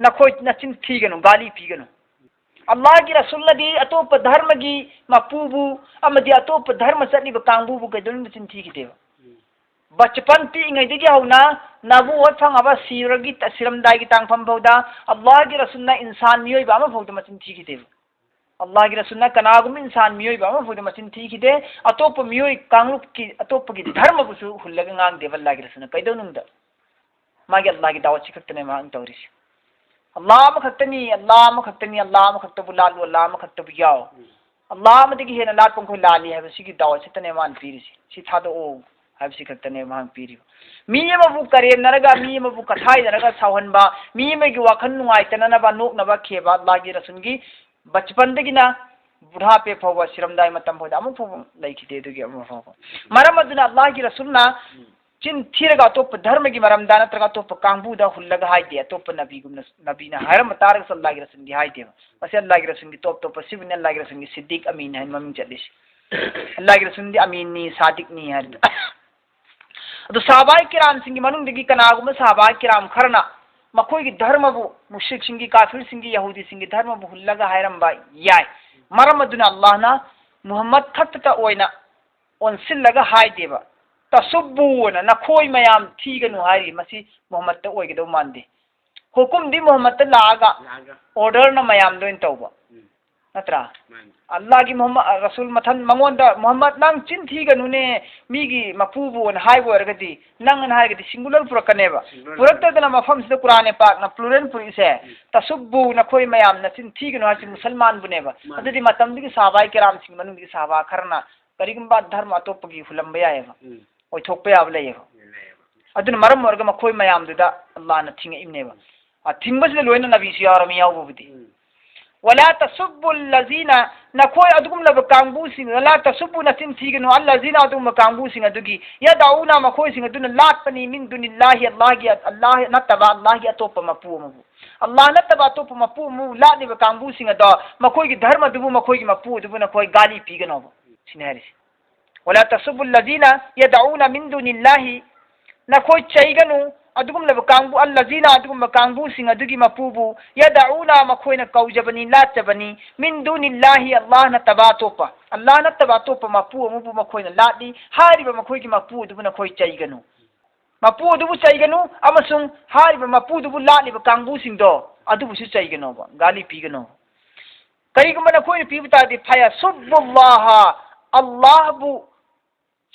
ꯅꯈꯣꯏ ꯅꯆꯤꯟ ꯊꯤꯒꯅꯨ, ꯒꯥꯂꯤ ꯄꯤꯒꯅꯨ꯫ ꯑꯜꯂꯥꯍꯒꯤ ꯔꯁꯨꯜꯅꯗꯤ ꯑꯇꯣꯞꯄ ꯙꯔꯃꯒꯤ ꯃꯄꯨꯕꯨ ꯑꯃꯗꯤ ꯑꯇꯣꯞꯄ ꯙꯔꯃ ꯆꯠꯂꯤꯕ ꯀꯥꯡꯕꯨꯕꯨ ꯀꯩꯗꯧꯅꯨꯡꯗ ꯆꯤꯟ ꯊꯤꯈꯤꯗꯦꯕ꯫ ꯕꯆꯄꯟ ꯄꯤꯛꯏꯉꯩꯗꯒꯤ ꯍꯧꯅ ꯅꯕꯨꯋꯠ ꯐꯪꯉꯕ ꯁꯤꯔꯒꯤ, ꯁꯤꯔꯝꯗꯥꯏꯒꯤ ꯇꯥꯡꯐꯝ ꯐꯥꯎꯗ ꯑꯜꯂꯥꯍꯒꯤ ꯔꯁꯨꯜꯅ ꯏꯟꯁꯥꯟ ꯃꯤꯑꯣꯏꯕ ꯑꯃꯐꯥꯎꯗ ꯃꯆꯤꯟ ꯊꯤꯈꯤꯗꯦꯕ꯫ ꯑꯜꯂꯥꯍꯒꯤ ꯔꯁꯨꯜꯅ ꯀꯅꯥꯒꯨꯝꯕ ꯏꯟꯁꯥꯟ ꯃꯤꯑꯣꯏꯕ ꯑꯃꯐꯥꯎꯗ ꯃꯆꯤꯟ ꯊꯤꯈꯤꯗꯦ꯫ ꯑꯇꯣꯞꯄ ꯃꯤꯑꯣꯏ ꯀꯥꯡꯂꯨꯞꯀꯤ, ꯑꯇꯣꯞꯄꯒꯤ ꯙꯔꯃꯕꯨꯁꯨ ꯍꯨꯜꯂꯒ ꯉꯥꯡꯗꯦꯕ ꯑꯜꯂꯥꯍꯒꯤ ꯔꯁꯨꯜꯅ꯫ ꯀꯩꯗꯧꯅꯨꯡꯗ ꯃꯥꯒꯤ ꯑꯜꯂꯥꯍꯒꯤ ꯗꯥꯋꯠꯁꯤ ꯈꯛꯇꯅꯦ ꯃꯍꯥꯛꯅ ꯇꯧꯔꯤꯁꯤ꯫ ꯑꯜꯂꯥꯍ ꯑꯃꯈꯛꯇꯅꯤ, ꯑꯜꯂꯥꯍ ꯑꯃꯈꯛꯇꯅꯤ, ꯑꯜꯂꯥꯍ ꯑꯃꯈꯛꯇꯕꯨ ꯂꯥꯠꯂꯨ, ꯑꯜꯂꯥꯍ ꯑꯃꯈꯛꯇꯕꯨ ꯌꯥꯎ꯫ ꯑꯜꯂꯥꯍ ꯑꯃꯗꯒꯤ ꯍꯦꯟꯅ ꯂꯥꯠꯄ ꯃꯈꯣꯏ ꯂꯥꯜꯂꯤ ꯍꯥꯏꯕꯁꯤꯒꯤ ꯗꯥꯋꯠ ꯈꯛꯇꯅꯦ ꯃꯥꯅ ꯄꯤꯔꯤꯁꯤ꯫ ꯁꯤ ꯊꯥꯗꯣꯛꯑꯣ ꯍꯥꯏꯕꯁꯤ ꯈꯛꯇꯅꯦ ꯃꯍꯥꯛꯅ ꯄꯤꯔꯤꯕ꯫ ꯃꯤ ꯑꯃꯕꯨ ꯀꯔꯦꯝꯅꯔꯒ, ꯃꯤ ꯑꯃꯕꯨ ꯀꯊꯥꯏꯅꯔꯒ ꯁꯥꯎꯍꯟꯕ, ꯃꯤ ꯑꯃꯒꯤ ꯋꯥꯈꯜ ꯅꯨꯡꯉꯥꯏꯇꯅꯅꯕ ꯅꯣꯛꯅꯕ ꯈꯦꯕ ꯑꯜꯂꯥꯍꯒꯤ ꯔꯁꯨꯜꯒꯤ ꯕꯆꯄꯟꯗꯒꯤꯅ ꯕꯨꯙꯥꯄꯦ ꯐꯥꯎꯕ, ꯁꯤꯔꯝꯗꯥꯏ ꯃꯇꯝ ꯐꯥꯎꯗ ꯑꯃꯨꯛ ꯐꯥꯎꯕ ꯂꯩꯈꯤꯗꯦ ꯑꯗꯨꯒꯤ ꯑꯃ ꯐꯥꯎꯕ꯫ ꯃꯔꯝ ꯑꯗꯨꯅ ꯑꯜꯂꯥꯍꯒꯤ ꯔꯁꯨꯜꯅ ꯆꯤꯟ ꯊꯤꯔꯒ ꯑꯇꯣꯞꯄ ꯙꯔꯃꯒꯤ ꯃꯔꯝꯗ ꯅꯠꯇ꯭ꯔꯒ ꯑꯇꯣꯞꯄ ꯀꯥꯡꯕꯨꯗ ꯍꯨꯜꯂꯒ ꯍꯥꯏꯗꯦ꯫ ꯑꯇꯣꯞꯄ ꯅꯕꯤꯒꯨꯝꯅ, ꯅꯕꯤꯅ ꯍꯥꯏꯔꯝꯕ ꯇꯥꯔꯒꯁꯨ ꯑꯜꯂꯥꯍꯒꯤ ꯔꯁꯨꯜꯗꯤ ꯍꯥꯏꯗꯦꯕ꯫ ꯃꯁꯤ ꯑꯜꯂꯥꯍꯒꯤ ꯔꯁꯨꯜꯒꯤ ꯇꯣꯞ ꯇꯣꯞꯄ, ꯁꯤꯕꯨꯅꯤ ꯑꯜꯂꯥꯍꯒꯤ ꯔꯁꯨꯜꯒꯤ ꯁꯤꯗꯤꯛ ꯑꯃꯤꯟ ꯍꯥꯏꯅ ꯃꯃꯤꯡ ꯆꯠꯂꯤꯁꯤ꯫ ꯑꯜꯂꯥꯍꯒꯤ ꯔꯁꯨꯜꯗꯤ ꯑꯃꯤꯟꯅꯤ, ꯁꯥꯗꯤꯛꯅꯤ ꯍꯥꯏꯔꯗꯤ꯫ ꯑꯗꯨ ꯁꯥꯍꯥꯕꯥꯏ ꯀꯤꯔꯥꯝꯁꯤꯡꯒꯤ ꯃꯅꯨꯡꯗꯒꯤ ꯀꯅꯥꯒꯨꯝꯕ ꯁꯥꯍꯥꯕꯥꯏ ꯀꯤꯔꯥꯝ ꯈꯔꯅ ꯃꯈꯣꯏꯒꯤ ꯙꯔꯃꯕꯨ, ꯃꯨꯁ꯭ꯔꯤꯛꯁꯤꯡꯒꯤ, ꯀꯥꯐꯤꯔꯁꯤꯡꯒꯤ, ꯌꯍꯨꯗꯤꯁꯤꯡꯒꯤ ꯙꯔꯃꯕꯨ ꯍꯨꯜꯂꯒ ꯍꯥꯏꯔꯝꯕ ꯌꯥꯏ꯫ ꯃꯔꯝ ꯑꯗꯨꯅ ꯑꯜꯂꯥꯍꯅ ꯃꯨꯍꯝꯃꯗ ꯈꯛꯇꯇ ꯑꯣꯏꯅ ꯑꯣꯟꯁꯤꯜꯂꯒ ꯍꯥꯏꯗꯦꯕ꯫ "ꯇꯁꯨꯕꯨ" ꯑꯅ, "ꯅꯈꯣꯏ ꯃꯌꯥꯝ ꯊꯤꯒꯅꯨ" ꯍꯥꯏꯔꯤ꯫ ꯃꯁꯤ ꯃꯨꯍꯝꯃꯗꯇ ꯑꯣꯏꯒꯗꯧ ꯃꯥꯟꯗꯦ꯫ ꯍꯨꯀꯨꯝꯗꯤ ꯃꯨꯍꯝꯃꯗꯇ ꯂꯥꯛꯑꯒ, ꯂꯥꯛꯑꯒ꯫ ꯑꯣꯔꯗꯔꯅ ꯃꯌꯥꯝꯗ ꯑꯣꯏꯅ ꯇꯧꯕ꯫ ꯎꯝ꯫ ꯅꯠꯇ꯭ꯔꯥ? ꯃꯥꯅꯤ꯫ ꯑꯜꯂꯥꯍꯒꯤ ꯃꯨꯍꯝꯃꯗ, ꯔꯁꯨꯜ ꯃꯊꯟ ꯃꯉꯣꯟꯗ, "ꯃꯨꯍꯝꯃꯗ, ꯅꯪ ꯆꯤꯟ ꯊꯤꯒꯅꯨꯅꯦ, ꯃꯤꯒꯤ ꯃꯄꯨꯕꯨ" ꯑꯅ ꯍꯥꯏꯕ ꯑꯣꯏꯔꯒꯗꯤ, "ꯅꯪ" ꯑꯅ ꯍꯥꯏꯔꯒꯗꯤ ꯁꯤꯡꯒꯨꯂꯔ ꯄꯨꯔꯛꯀꯅꯦꯕ꯫ ꯁꯤꯡꯒꯨꯂꯔ ꯄꯨꯔꯛꯇꯗꯅ ꯃꯐꯝꯁꯤꯗ ꯀꯨꯔꯥꯟꯅꯦ ꯄꯥꯛꯅ ꯄ꯭ꯂꯨꯔꯦꯜ ꯄꯨꯔꯛꯏꯁꯦ꯫ ꯎꯝ꯫ "ꯇꯁꯨꯕꯨ", ꯅꯈꯣꯏ ꯃꯌꯥꯝꯅ ꯆꯤꯟ ꯊꯤꯒꯅꯨ ꯍꯥꯏꯁꯤ ꯃꯨꯁꯜꯃꯥꯟꯕꯨꯅꯦꯕ꯫ ꯃꯥꯅꯤ꯫ ꯑꯗꯨꯗꯤ ꯃꯇꯝꯗꯨꯒꯤ ꯁꯍꯥꯕꯥꯏ ꯀꯤꯔꯥꯝꯁꯤꯡ ꯃꯅꯨꯡꯗꯒꯤ ꯁꯍꯥꯕꯥ ꯈꯔꯅ ꯀꯔꯤꯒꯨꯝꯕ ꯙꯔꯃ ꯑꯇꯣꯞꯄꯒꯤ ꯍꯨꯜꯂꯝꯕ ꯌꯥꯏꯑꯕ꯫ ꯎꯝ꯫ ꯑꯣꯏꯊꯣꯛꯄ ꯌꯥꯕ ꯂꯩꯌꯦꯕ꯫ ꯂꯩꯌꯦꯕ꯫ ꯑꯗꯨꯅ ꯃꯔꯝ ꯑꯣꯏꯔꯒ ꯃꯈꯣꯏ ꯃꯌꯥꯝꯗꯨꯗ ꯑꯜꯂꯥꯍꯅ ꯊꯤꯡꯉꯛꯏꯕꯅꯦꯕ꯫ ꯑ, ꯊꯤꯡꯕꯁꯤꯗ ꯂꯣꯏꯅ ꯅꯕꯤꯁꯨ ꯌꯥꯎꯔꯝꯃꯤ ꯌꯥꯎꯕꯕꯨꯗꯤ꯫ ꯎꯝ꯫ "ꯋꯂꯥ ꯇꯁꯨꯕꯨ ꯂꯖꯤꯅ", ꯅꯈꯣꯏ ꯑꯗꯨꯒꯨꯝꯂꯕ ꯀꯥꯡꯕꯨꯁꯤꯡ, "ꯋꯂꯥ ꯇꯁꯨꯕꯨ", ꯅꯆꯤꯟ ꯊꯤꯒꯅꯨ, "ꯑꯜꯂꯖꯤꯅ", ꯑꯗꯨꯒꯨꯝꯕ ꯀꯥꯡꯕꯨꯁꯤꯡ ꯑꯗꯨꯒꯤ, "ꯌꯗꯎꯅ", ꯃꯈꯣꯏꯁꯤꯡ ꯑꯗꯨꯅ ꯂꯥꯠꯄꯅꯤ, "ꯃꯤꯟ ꯗꯨꯅꯤꯜꯂꯥꯍꯤ", ꯑꯜꯂꯥꯍꯒꯤ, ꯑꯜꯂꯥꯍ ꯅꯠꯇꯕ, ꯑꯜꯂꯥꯍꯒꯤ ꯑꯇꯣꯞꯄ ꯃꯄꯨ ꯑꯃꯕꯨ, ꯑꯜꯂꯥꯍ ꯅꯠꯇꯕ ꯑꯇꯣꯞꯄ ꯃꯄꯨ ꯑꯃꯕꯨ ꯂꯥꯠꯂꯤꯕ ꯀꯥꯡꯕꯨꯁꯤꯡ ꯑꯗꯣ, ꯃꯈꯣꯏꯒꯤ ꯙꯔꯃꯗꯨꯕꯨ, ꯃꯈꯣꯏꯒꯤ ꯃꯄꯨ ꯑꯗꯨꯕꯨ ꯅꯈꯣꯏ ꯒꯥꯂꯤ ꯄꯤꯒꯅꯣꯕ꯫ ꯁꯤꯅꯤ ꯍꯥꯏꯔꯤꯁꯦ꯫ "ꯋꯂꯥ ꯇꯁꯨꯕꯨ ꯂꯖꯤꯅ ꯌꯗꯎꯅ ꯃꯤꯟ ꯗꯨꯅꯤꯜꯂꯥꯍꯤ", ꯅꯈꯣꯏ ꯆꯩꯒꯅꯨ ꯑꯗꯨꯒꯨꯝꯂꯕ ꯀꯥꯡꯕꯨ, ꯑꯜꯂꯖꯤꯅ, ꯑꯗꯨꯒꯨꯝꯕ ꯀꯥꯡꯕꯨꯁꯤꯡ ꯑꯗꯨꯒꯤ ꯃꯄꯨꯕꯨ, "ꯌꯗꯎꯅ", ꯃꯈꯣꯏꯅ ꯀꯧꯖꯕꯅꯤ, ꯂꯥꯠꯆꯕꯅꯤ, "ꯃꯤꯟ ꯗꯨꯅꯤꯜꯂꯥꯍꯤ", ꯑꯜꯂꯥꯍ ꯅꯠꯇꯕ ꯑꯇꯣꯞꯄ, ꯑꯜꯂꯥꯍ ꯅꯠꯇꯕ ꯑꯇꯣꯞꯄ ꯃꯄꯨ ꯑꯃꯕꯨ ꯃꯈꯣꯏꯅ ꯂꯥꯠꯂꯤ꯫ ꯍꯥꯏꯔꯤꯕ ꯃꯈꯣꯏꯒꯤ ꯃꯄꯨ ꯑꯗꯨꯕꯨ ꯅꯈꯣꯏ ꯆꯩꯒꯅꯨ꯫ ꯃꯄꯨ ꯑꯗꯨꯕꯨ ꯆꯩꯒꯅꯨ ꯑꯃꯁꯨꯡ ꯍꯥꯏꯔꯤꯕ ꯃꯄꯨꯗꯨꯕꯨ ꯂꯥꯠꯂꯤꯕ ꯀꯥꯡꯕꯨꯁꯤꯡꯗꯣ ꯑꯗꯨꯕꯨꯁꯨ ꯆꯩꯒꯅꯣꯕ, ꯒꯥꯂꯤ ꯄꯤꯒꯅꯣ꯫ ꯀꯔꯤꯒꯨꯝꯕ ꯅꯈꯣꯏꯅ ꯄꯤꯕ ꯇꯥꯔꯗꯤ, "ꯐꯌꯁꯨꯕꯨꯜꯂꯥꯍ", ꯑꯜꯂꯥꯍꯕꯨ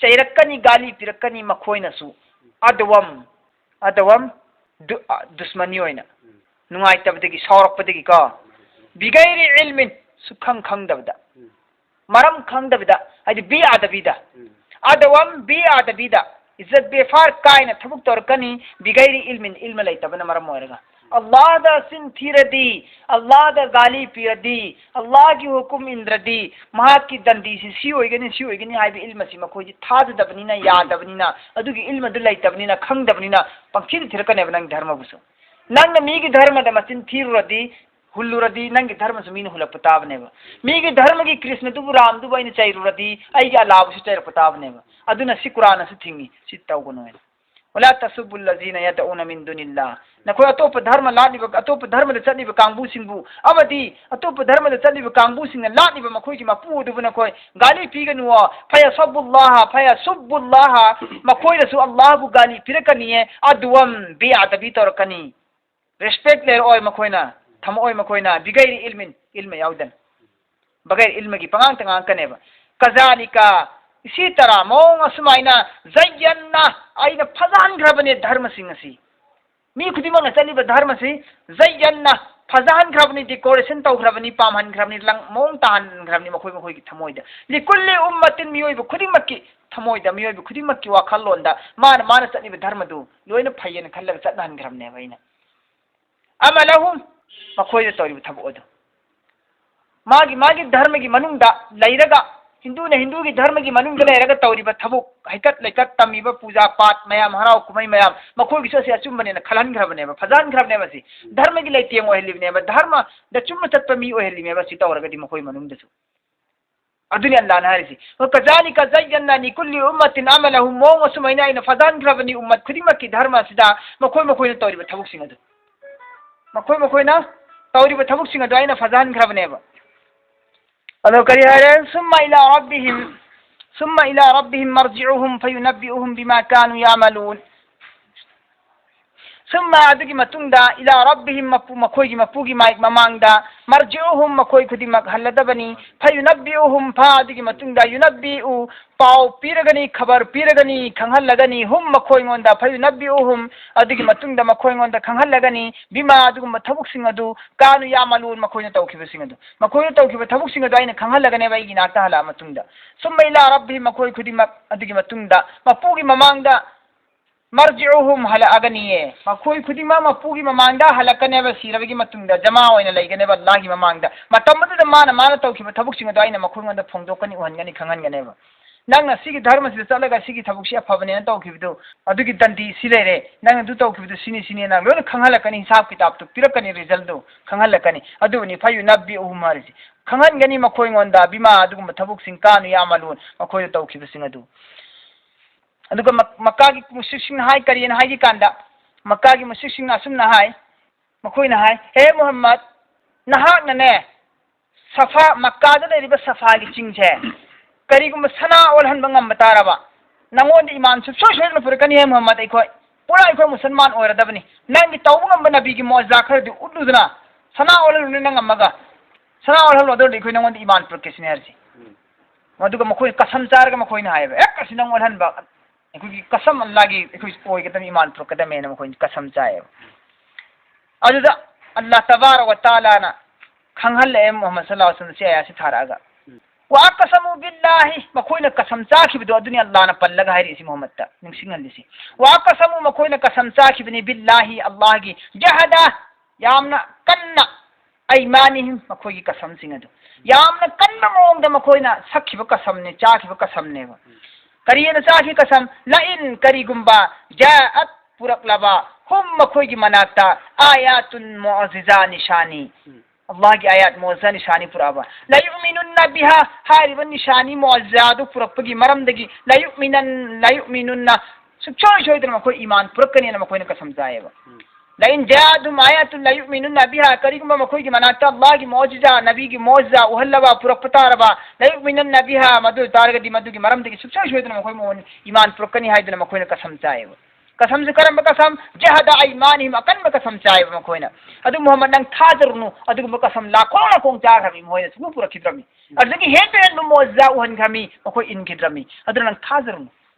ꯆꯩꯔꯛꯀꯅꯤ, ꯒꯥꯂꯤ ꯄꯤꯔꯛꯀꯅꯤ ꯃꯈꯣꯏꯅꯁꯨ꯫ ꯑꯗꯋꯝ, ꯑꯗꯋꯝ, ꯗꯨ-, ꯑ, ꯗꯨꯁꯃꯅꯤ ꯑꯣꯏꯅ, ꯅꯨꯡꯉꯥꯏꯇꯕꯗꯒꯤ, ꯁꯥꯎꯔꯛꯄꯗꯒꯤꯀꯣ꯫ "ꯕꯤꯒꯩꯔꯤ ꯏꯜꯃꯤꯟ", ꯁꯨꯈꯪ ꯈꯪꯗꯕꯗ, ꯃꯔꯝ ꯈꯪꯗꯕꯤꯗ, ꯍꯥꯏꯗꯤ ꯕꯤ ꯑꯥꯗꯕꯤꯗ꯫ ꯎꯝ꯫ ꯑꯗꯋꯝ ꯕꯤ ꯑꯥꯗꯕꯤꯗ, ꯏꯖꯠ ꯕꯦꯐꯥꯔ ꯀꯥꯏꯅ ꯊꯕꯛ ꯇꯧꯔꯛꯀꯅꯤ, ꯕꯤꯒꯩꯔꯤ ꯏꯜꯃꯤꯟ, ꯏꯜꯃ ꯂꯩꯇꯕꯅ ꯃꯔꯝ ꯑꯣꯏꯔꯒ꯫ ꯑꯜꯂꯥꯍꯗ ꯆꯤꯟ ꯊꯤꯔꯗꯤ, ꯑꯜꯂꯥꯍꯗ ꯒꯥꯂꯤ ꯄꯤꯔꯗꯤ, ꯑꯜꯂꯥꯍꯒꯤ ꯍꯨꯀꯨꯝ ꯏꯟꯗ꯭ꯔꯗꯤ, ꯃꯍꯥꯛꯀꯤ ꯗꯟꯗꯤꯁꯤ ꯁꯤ ꯑꯣꯏꯒꯅꯤ, ꯁꯤ ꯑꯣꯏꯒꯅꯤ ꯍꯥꯏꯕ ꯏꯜꯃꯁꯤ ꯃꯈꯣꯏꯗꯤ ꯊꯥꯖꯗꯕꯅꯤꯅ, ꯌꯥꯗꯕꯅꯤꯅ, ꯑꯗꯨꯒꯤ ꯏꯜꯃꯗꯨ ꯂꯩꯇꯕꯅꯤꯅ, ꯈꯪꯗꯕꯅꯤꯅ ꯄꯪꯊꯤꯗ ꯊꯤꯔꯛꯀꯅꯦꯕ ꯅꯪꯒꯤ ꯙꯔꯃꯕꯨꯁꯨ꯫ ꯅꯪꯅ ꯃꯤꯒꯤ ꯙꯔꯃꯗ ꯃꯆꯤꯟ ꯊꯤꯔꯨꯔꯗꯤ, ꯍꯨꯜꯂꯨꯔꯗꯤ ꯅꯪꯒꯤ ꯙꯔꯃꯁꯨ ꯃꯤꯅ ꯍꯨꯜꯂꯛꯄ ꯇꯥꯕꯅꯦꯕ꯫ ꯃꯤꯒꯤ ꯙꯔꯃꯒꯤ ꯀ꯭ꯔꯤꯁꯅꯗꯨꯕꯨ, ꯔꯥꯝꯗꯨꯕꯨ ꯑꯩꯅ ꯆꯩꯔꯨꯔꯗꯤ ꯑꯩꯒꯤ ꯑꯜꯂꯥꯕꯨꯁꯨ ꯆꯩꯔꯛꯄ ꯇꯥꯕꯅꯦꯕ꯫ ꯑꯗꯨꯅ ꯁꯤ ꯀꯨꯔꯥꯟꯅꯁꯨ ꯊꯤꯡꯉꯤ, ꯁꯤ ꯇꯧꯒꯅꯨ ꯍꯥꯏꯅ꯫ "ولا تسبوا الذين يدعون من دون الله." ꯅꯈꯣꯏ ꯑꯇꯣꯞꯄ ꯙꯔꯃ ꯂꯥꯠꯂꯤꯕ, ꯑꯇꯣꯞꯄ ꯙꯔꯃꯗ ꯆꯠꯂꯤꯕ ꯀꯥꯡꯕꯨꯁꯤꯡꯕꯨ, ꯑꯃꯗꯤ ꯑꯇꯣꯞꯄ ꯙꯔꯃꯗ ꯆꯠꯂꯤꯕ ꯀꯥꯡꯕꯨꯁꯤꯡꯅ ꯂꯥꯠꯂꯤꯕ ꯃꯈꯣꯏꯒꯤ ꯃꯄꯨ ꯑꯗꯨꯕꯨ ꯅꯈꯣꯏ ꯒꯥꯂꯤ ꯄꯤꯒꯅꯨꯋꯣ꯫ "فيسبوا الله، فيسبوا الله", ꯃꯈꯣꯏꯅꯁꯨ ꯑꯜꯂꯥꯍꯕꯨ ꯒꯥꯂꯤ ꯄꯤꯔꯛꯀꯅꯤꯌꯦ꯫ "عدوا", ꯕꯦꯑꯗꯕꯤ ꯇꯧꯔꯛꯀꯅꯤ꯫ Respect ꯂꯩꯔꯛꯑꯣꯏ ꯃꯈꯣꯏꯅ, ꯊꯝꯃꯛꯑꯣꯏ ꯃꯈꯣꯏꯅ, "بغير علم", ꯏꯜꯃ ꯌꯥꯎꯗꯅ꯫ ꯕꯒꯩꯔ ꯏꯜꯃꯒꯤ ꯄꯉꯥꯡꯇ ꯉꯥꯡꯉꯛꯀꯅꯦꯕ꯫ "كذلك", ꯏꯁꯤ ꯇꯔꯥ ꯃꯑꯣꯡ ꯑꯁꯨꯃꯥꯏꯅ, "زينا", ꯑꯩꯅ ꯐꯖꯍꯟꯈ꯭ꯔꯕꯅꯦ ꯙꯔꯃꯁꯤꯡ ꯑꯁꯤ꯫ ꯃꯤ ꯈꯨꯗꯤꯡꯃꯛꯅ ꯆꯠꯂꯤꯕ ꯙꯔꯃꯁꯤ "زينا", ꯐꯖꯍꯟꯈ꯭ꯔꯕꯅꯤ, decoration ꯇꯧꯈ꯭ꯔꯕꯅꯤ, ꯄꯥꯝꯍꯟꯈ꯭ꯔꯕꯅꯤ, ꯂꯪ ꯃꯑꯣꯡ ꯇꯥꯍꯟꯈ꯭ꯔꯕꯅꯤ ꯃꯈꯣꯏ ꯃꯈꯣꯏꯒꯤ ꯊꯃꯣꯏꯗ꯫ "لكل أمة", ꯃꯤꯑꯣꯏꯕ ꯈꯨꯗꯤꯡꯃꯛꯀꯤ ꯊꯃꯣꯏꯗ, ꯃꯤꯑꯣꯏꯕ ꯈꯨꯗꯤꯡꯃꯛꯀꯤ ꯋꯥꯈꯜꯂꯣꯟꯗ ꯃꯥꯅ, ꯃꯥꯅ ꯆꯠꯂꯤꯕ ꯙꯔꯃꯗꯨ ꯂꯣꯏꯅ ꯐꯩꯌꯦꯅ ꯈꯜꯂꯒ ꯆꯠꯅꯍꯟꯈ꯭ꯔꯕꯅꯦꯕ ꯑꯩꯅ꯫ "عملهم", ꯃꯈꯣꯏꯗ ꯇꯧꯔꯤꯕ ꯊꯕꯛ ꯑꯗꯨ꯫ ꯃꯥꯒꯤ, ꯃꯥꯒꯤ ꯙꯔꯃꯒꯤ ꯃꯅꯨꯡꯗ ꯂꯩꯔꯒ, ꯍꯤꯟꯗꯨꯅ ꯍꯤꯟꯗꯨꯒꯤ ꯙꯔꯃꯒꯤ ꯃꯅꯨꯡꯗ ꯂꯩꯔꯒ ꯇꯧꯔꯤꯕ ꯊꯕꯛ, ꯍꯩꯀꯠ ꯂꯩꯀꯠ ꯇꯝꯃꯤꯕ, ꯄꯨꯖꯥ ꯄꯥꯠ ꯃꯌꯥꯝ, ꯍꯔꯥꯎ ꯀꯨꯝꯍꯩ ꯃꯌꯥꯝ, ꯃꯈꯣꯏꯒꯤꯁꯨ ꯑꯁꯤ ꯑꯆꯨꯝꯕꯅꯦꯅ ꯈꯜꯍꯟꯈ꯭ꯔꯕꯅꯦꯕ, ꯐꯖꯍꯟꯈ꯭ꯔꯕꯅꯦꯕ꯫ ꯑꯁꯤ ꯙꯔꯃꯒꯤ ꯂꯩꯇꯦꯡ ꯑꯣꯏꯍꯜꯂꯤꯕꯅꯦꯕ, ꯙꯔꯃꯗ ꯆꯨꯝꯅ ꯆꯠꯄ ꯃꯤ ꯑꯣꯏꯍꯜꯂꯤꯅꯦꯕ, ꯑꯁꯤ ꯇꯧꯔꯒꯗꯤ ꯃꯈꯣꯏ ꯃꯅꯨꯡꯗꯁꯨ꯫ ꯑꯗꯨꯅꯤ ꯑꯜꯂꯥꯍꯅ ꯍꯥꯏꯔꯤꯁꯤ, "وكذلك زينا لكل أمة عملهم", ꯃꯑꯣꯡ ꯑꯁꯨꯃꯥꯏꯅ ꯑꯩꯅ ꯐꯖꯍꯟꯈ꯭ꯔꯕꯅꯤ ꯎꯝꯃꯠ ꯈꯨꯗꯤꯡꯃꯛꯀꯤ ꯙꯔꯃ ꯑꯁꯤꯗ, ꯃꯈꯣꯏ ꯃꯈꯣꯏꯅ ꯇꯧꯔꯤꯕ ꯊꯕꯛꯁꯤꯡ ꯑꯗꯨ꯫ ꯃꯈꯣꯏ ꯃꯈꯣꯏꯅ ꯇꯧꯔꯤꯕ ꯊꯕꯛꯁꯤꯡ ꯑꯗꯨ ꯑꯩꯅ ꯐꯖꯍꯟꯈ꯭ꯔꯕꯅꯦꯕ꯫ ꯑꯗꯣ ꯀꯔꯤ ꯍꯥꯏꯔꯦ? "ثم إلى ربهم، ثم إلى ربهم مرجعهم فينبئهم بما كانوا يعملون." ثم, ꯑꯗꯨꯒꯤ ꯃꯇꯨꯡꯗ, "إلى ربهم", ꯃꯄꯨ, ꯃꯈꯣꯏꯒꯤ ꯃꯄꯨꯒꯤ ꯃꯥꯏ-, ꯃꯃꯥꯡꯗ, "مرجعهم", ꯃꯈꯣꯏ ꯈꯨꯗꯤꯡꯃꯛ ꯍꯜꯂꯗꯕꯅꯤ, "فينبئهم", ꯐꯥ, ꯑꯗꯨꯒꯤ ꯃꯇꯨꯡꯗ, "ينبئ", ꯄꯥꯎ ꯄꯤꯔꯒꯅꯤ, ꯈꯕꯔ ꯄꯤꯔꯒꯅꯤ, ꯈꯪꯍꯜꯂꯒꯅꯤ, "هم", ꯃꯈꯣꯏꯉꯣꯟꯗ, "فينبئهم", ꯑꯗꯨꯒꯤ ꯃꯇꯨꯡꯗ ꯃꯈꯣꯏꯉꯣꯟꯗ ꯈꯪꯍꯜꯂꯒꯅꯤ, "بما", ꯑꯗꯨꯒꯨꯝꯕ ꯊꯕꯛꯁꯤꯡ ꯑꯗꯨ, "كانوا يعملون", ꯃꯈꯣꯏꯅ ꯇꯧꯈꯤꯕꯁꯤꯡ ꯑꯗꯨ, ꯃꯈꯣꯏꯅ ꯇꯧꯈꯤꯕ ꯊꯕꯛꯁꯤꯡ ꯑꯗꯨ ꯑꯩꯅ ꯈꯪꯍꯜꯂꯒꯅꯦꯕ ꯑꯩꯒꯤ ꯏꯅꯥꯛꯇ ꯍꯜꯂꯛꯑ ꯃꯇꯨꯡꯗ꯫ "ثم إلى ربهم", ꯃꯈꯣꯏ ꯈꯨꯗꯤꯡꯃꯛ ꯑꯗꯨꯒꯤ ꯃꯇꯨꯡꯗ ꯃꯄꯨꯒꯤ ꯃꯃꯥꯡꯗ, "مرجعهم", ꯍꯜꯂꯛꯑꯒꯅꯤꯌꯦ꯫ ꯃꯈꯣꯏ ꯈꯨꯗꯤꯡꯃꯛ ꯃꯄꯨꯒꯤ ꯃꯃꯥꯡꯗ ꯍꯜꯂꯛꯀꯅꯦꯕ, ꯁꯤꯔꯕꯒꯤ ꯃꯇꯨꯡꯗ ꯖꯃꯥ ꯑꯣꯏꯅ ꯂꯩꯒꯅꯦꯕ ꯑꯜꯂꯥꯍꯒꯤ ꯃꯃꯥꯡꯗ꯫ ꯃꯇꯝ ꯑꯗꯨꯗ ꯃꯥꯅ, ꯃꯥꯅ ꯇꯧꯈꯤꯕ ꯊꯕꯛꯁꯤꯡ ꯑꯗꯨ ꯑꯩꯅ ꯃꯈꯣꯏꯉꯣꯟꯗ ꯐꯣꯡꯗꯣꯛꯀꯅꯤ, ꯎꯍꯟꯒꯅꯤ, ꯈꯪꯍꯟꯒꯅꯦꯕ꯫ "ꯅꯪꯅ ꯁꯤꯒꯤ ꯙꯔꯃꯁꯤꯗ ꯆꯠꯂꯒ ꯁꯤꯒꯤ ꯊꯕꯛꯁꯤ ꯑꯐꯕꯅꯦꯅ ꯇꯧꯈꯤꯕꯗꯨ, ꯑꯗꯨꯒꯤ ꯗꯟꯗꯤ ꯁꯤ ꯂꯩꯔꯦ, ꯅꯪꯅ ꯑꯗꯨ ꯇꯧꯈꯤꯕꯗꯨ ꯁꯤꯅꯤ, ꯁꯤꯅꯤ", ꯅꯪ ꯂꯣꯏꯅ ꯈꯪꯍꯜꯂꯛꯀꯅꯤ, ꯍꯤꯁꯥꯕ ꯀꯤꯇꯥꯕꯇꯨ ꯄꯤꯔꯛꯀꯅꯤ, resultꯗꯨ ꯈꯪꯍꯜꯂꯛꯀꯅꯤ꯫ ꯑꯗꯨꯕꯨꯅꯤ "فينبئهم" ꯍꯥꯏꯔꯤꯁꯤ꯫ ꯈꯪꯍꯟꯒꯅꯤ ꯃꯈꯣꯏꯉꯣꯟꯗ, "بما", ꯑꯗꯨꯒꯨꯝꯕ ꯊꯕꯛꯁꯤꯡ, "كانوا يعملون", ꯃꯈꯣꯏꯗ ꯇꯧꯈꯤꯕꯁꯤꯡ ꯑꯗꯨ꯫ ꯑꯗꯨꯒ ꯃꯛ-, ꯃꯛꯀꯥꯒꯤ ꯃꯨꯁ꯭ꯔꯤꯛꯁꯤꯡꯅ ꯍꯥꯏ, ꯀꯔꯤꯅ ꯍꯥꯏꯒꯦ ꯀꯥꯟꯗ, ꯃꯛꯀꯥꯒꯤ ꯃꯨꯁ꯭ꯔꯤꯛꯁꯤꯡꯅ ꯑꯁꯨꯝꯅ ꯍꯥꯏ, ꯃꯈꯣꯏꯅ ꯍꯥꯏ, "ꯍꯦ ꯃꯨꯍꯝꯃꯗ, ꯅꯍꯥꯛꯅꯅꯦ, ꯁꯐꯥ, ꯃꯛꯀꯥꯗ ꯂꯩꯔꯤꯕ ꯁꯐꯥꯒꯤ ꯆꯤꯡꯁꯦ ꯀꯔꯤꯒꯨꯝꯕ ꯁꯅꯥ ꯑꯣꯜꯍꯟꯕ ꯉꯝꯕ ꯇꯥꯔꯕ, ꯅꯉꯣꯟꯗ ꯏꯃꯥꯟ ꯁꯨꯡꯁꯣꯏ ꯁꯣꯏꯗꯅ ꯄꯨꯔꯛꯀꯅꯤ ꯍꯦ ꯃꯨꯍꯝꯃꯗ꯫ ꯑꯩꯈꯣꯏ ꯄꯨꯔꯥ ꯑꯩꯈꯣꯏ ꯃꯨꯁꯜꯃꯥꯟ ꯑꯣꯏꯔꯗꯕꯅꯤ꯫ ꯅꯪꯒꯤ ꯇꯧꯕ ꯉꯝꯕ ꯅꯕꯤꯒꯤ ꯃꯣꯖꯤꯖꯥ ꯈꯔꯗꯤ ꯎꯠꯂꯨꯗꯅ, ꯁꯅꯥ ꯑꯣꯜꯍꯜꯂꯨꯅꯦ ꯅꯪ ꯉꯝꯃꯒ꯫ ꯁꯅꯥ ꯑꯣꯜꯍꯜꯂꯨ, ꯑꯗꯨ ꯑꯣꯏꯔꯗꯤ ꯑꯩꯈꯣꯏ ꯅꯉꯣꯟꯗ ꯏꯃꯥꯟ ꯄꯨꯔꯛꯀꯦ ꯁꯤꯅꯦ" ꯍꯥꯏꯔꯤꯁꯦ꯫ ꯎꯝ꯫ ꯑꯗꯨꯒ ꯃꯈꯣꯏꯅ ꯀꯁꯝ ꯆꯥꯔꯒ ꯃꯈꯣꯏꯅ ꯍꯥꯏꯌꯦꯕ, "ꯑꯦ, ꯑꯁꯤ ꯅꯪ ꯑꯣꯜꯍꯟꯕ, ꯑꯩꯈꯣꯏꯒꯤ ꯀꯁꯝ ꯑꯜꯂꯥꯒꯤ ꯑꯩꯈꯣꯏ ꯑꯣꯏꯒꯗꯕꯅꯤ, ꯏꯃꯥꯟ ꯄꯨꯔꯛꯀꯗꯕꯅꯦꯅ" ꯃꯈꯣꯏꯅ ꯀꯁꯝ ꯆꯥꯏꯌꯦꯕ꯫ ꯑꯗꯨꯗ ꯑꯜꯂꯥ ꯇꯕꯥꯔꯛ ꯋ ꯇꯥꯂꯥꯅ ꯈꯪꯍꯜꯂꯛꯑꯦ ꯃꯨꯍꯝꯃꯗ ꯁꯜꯂꯜꯂꯥꯍꯨ ꯑꯂꯩꯍꯤ ꯋꯁꯜꯂꯝꯗ ꯁꯤ ꯑꯌꯥꯠꯁꯤ ꯊꯥꯔꯛꯑꯒ꯫ ꯎꯝ꯫ "ꯋ ꯑꯛꯁꯃꯨ ꯕꯤꯜꯂꯥꯍꯤ", ꯃꯈꯣꯏꯅ ꯀꯁꯝ ꯆꯥꯈꯤꯕꯗꯣ ꯑꯗꯨꯅꯤ ꯑꯜꯂꯥꯅ ꯄꯜꯂꯒ ꯍꯥꯏꯔꯛꯏꯁꯤ ꯃꯨꯍꯝꯃꯗꯇ ꯅꯤꯡꯁꯤꯡꯍꯜꯂꯤꯁꯤ꯫ "ꯋ ꯑꯛꯁꯃꯨ", ꯃꯈꯣꯏꯅ ꯀꯁꯝ ꯆꯥꯈꯤꯕꯅꯤ, "ꯕꯤꯜꯂꯥꯍꯤ", ꯑꯜꯂꯥꯍꯒꯤ, "ꯖꯍꯗ", ꯌꯥꯝꯅ ꯀꯟꯅ, "ꯑꯩꯃꯥꯅꯤꯍꯤꯝ", ꯃꯈꯣꯏꯒꯤ ꯀꯁꯝꯁꯤꯡ ꯑꯗꯨ ꯌꯥꯝꯅ ꯀꯟꯕ ꯃꯑꯣꯡꯗ ꯃꯈꯣꯏꯅ ꯁꯛꯈꯤꯕ ꯀꯁꯝꯅꯦ, ꯆꯥꯈꯤꯕ ꯀꯁꯝꯅꯦꯕ꯫ ꯀꯔꯤꯅ ꯆꯥꯈꯤ ꯀꯁꯝ? "ꯂꯥꯏꯟ", ꯀꯔꯤꯒꯨꯝꯕ, "ꯖꯥꯑꯠ", ꯄꯨꯔꯛꯂꯕ, "ꯍꯨꯝ", ꯃꯈꯣꯏꯒꯤ ꯃꯅꯥꯛꯇ, "ꯑꯥꯌꯥꯇꯨꯟ", ꯃꯨꯑꯖꯤꯖꯥ, ꯅꯤꯁꯥꯅꯤ, ꯎꯝ꯫ ꯑꯜꯂꯥꯍꯒꯤ ꯑꯥꯌꯥꯠ ꯃꯨꯑꯖꯤꯖꯥ ꯅꯤꯁꯥꯅꯤ ꯄꯨꯔꯛꯑꯕ, "ꯂꯥꯌꯨꯑꯃꯤꯅꯨꯟꯅ ꯕꯤꯍꯥ", ꯍꯥꯏꯔꯤꯕ ꯅꯤꯁꯥꯅꯤ ꯃꯨꯑꯖꯤꯖꯥ ꯑꯗꯨ ꯄꯨꯔꯛꯄꯒꯤ ꯃꯔꯝꯗꯒꯤ, "ꯂꯥꯌꯨꯑꯃꯤꯅꯟ-, ꯂꯥꯌꯨꯑꯃꯤꯅꯨꯟꯅ", ꯁꯨꯡꯁꯣꯏ ꯁꯣꯏꯗꯅ ꯃꯈꯣꯏ ꯏꯃꯥꯟ ꯄꯨꯔꯛꯀꯅꯤꯅ ꯃꯈꯣꯏꯅ ꯀꯁꯝ ꯆꯥꯏꯌꯦꯕ꯫ ꯎꯝ꯫ "ꯂꯥꯏꯟ ꯖꯥꯑꯠꯍꯨꯝ ꯑꯥꯌꯥꯇꯨꯟ ꯂꯥꯌꯨꯑꯃꯤꯅꯨꯟꯅ ꯕꯤꯍꯥ", ꯀꯔꯤꯒꯨꯝꯕ ꯃꯈꯣꯏꯒꯤ ꯃꯅꯥꯛꯇ ꯑꯜꯂꯥꯍꯒꯤ ꯃꯨꯑꯖꯤꯖꯥ, ꯅꯕꯤꯒꯤ ꯃꯨꯑꯖꯤꯖꯥ ꯎꯍꯜꯂꯕ, ꯄꯨꯔꯛꯄ ꯇꯥꯔꯕ, "ꯂꯥꯌꯨꯑꯃꯤꯅꯟꯅ ꯕꯤꯍꯥ", ꯃꯗꯨ ꯑꯣꯏ ꯇꯥꯔꯒꯗꯤ ꯃꯗꯨꯒꯤ ꯃꯔꯝꯗꯒꯤ ꯁꯨꯡꯁꯣꯏ ꯁꯣꯏꯗꯅ ꯃꯈꯣꯏ ꯃꯉꯣꯟ ꯏꯃꯥꯟ ꯄꯨꯔꯛꯀꯅꯤ ꯍꯥꯏꯗꯅ ꯃꯈꯣꯏꯅ ꯀꯁꯝ ꯆꯥꯏꯌꯦꯕ꯫ ꯀꯁꯝꯁꯦ ꯀꯔꯝꯕ ꯀꯁꯝ? "ꯖꯍꯗ ꯑꯩꯃꯥꯅꯤꯍꯤꯝ", ꯑꯀꯟꯕ ꯀꯁꯝ ꯆꯥꯏꯌꯦꯕ ꯃꯈꯣꯏꯅ꯫ ꯑꯗꯨ ꯃꯨꯍꯝꯃꯗ, ꯅꯪ ꯊꯥꯖꯔꯨꯅꯨ, ꯑꯗꯨꯒꯨꯝꯕ ꯀꯁꯝ ꯂꯥꯈꯣꯡ ꯂꯥꯈꯣꯡ ꯆꯥꯈ꯭ꯔꯕꯅꯤ, ꯃꯈꯣꯏꯅ ꯁꯨꯡꯄꯨ ꯄꯨꯔꯛꯈꯤꯗ꯭ꯔꯕꯅꯤ꯫ ꯑꯗꯨꯗꯒꯤ ꯍꯦꯟꯅ ꯍꯦꯟꯕ ꯃꯨꯑꯖꯤꯖꯥ ꯎꯍꯟꯈ꯭ꯔꯃꯤ, ꯃꯈꯣꯏ ꯏꯟꯈꯤꯗ꯭ꯔꯃꯤ꯫ ꯑꯗꯨꯅ ꯅꯪ ꯊꯥꯖꯔꯨꯅꯨ꯫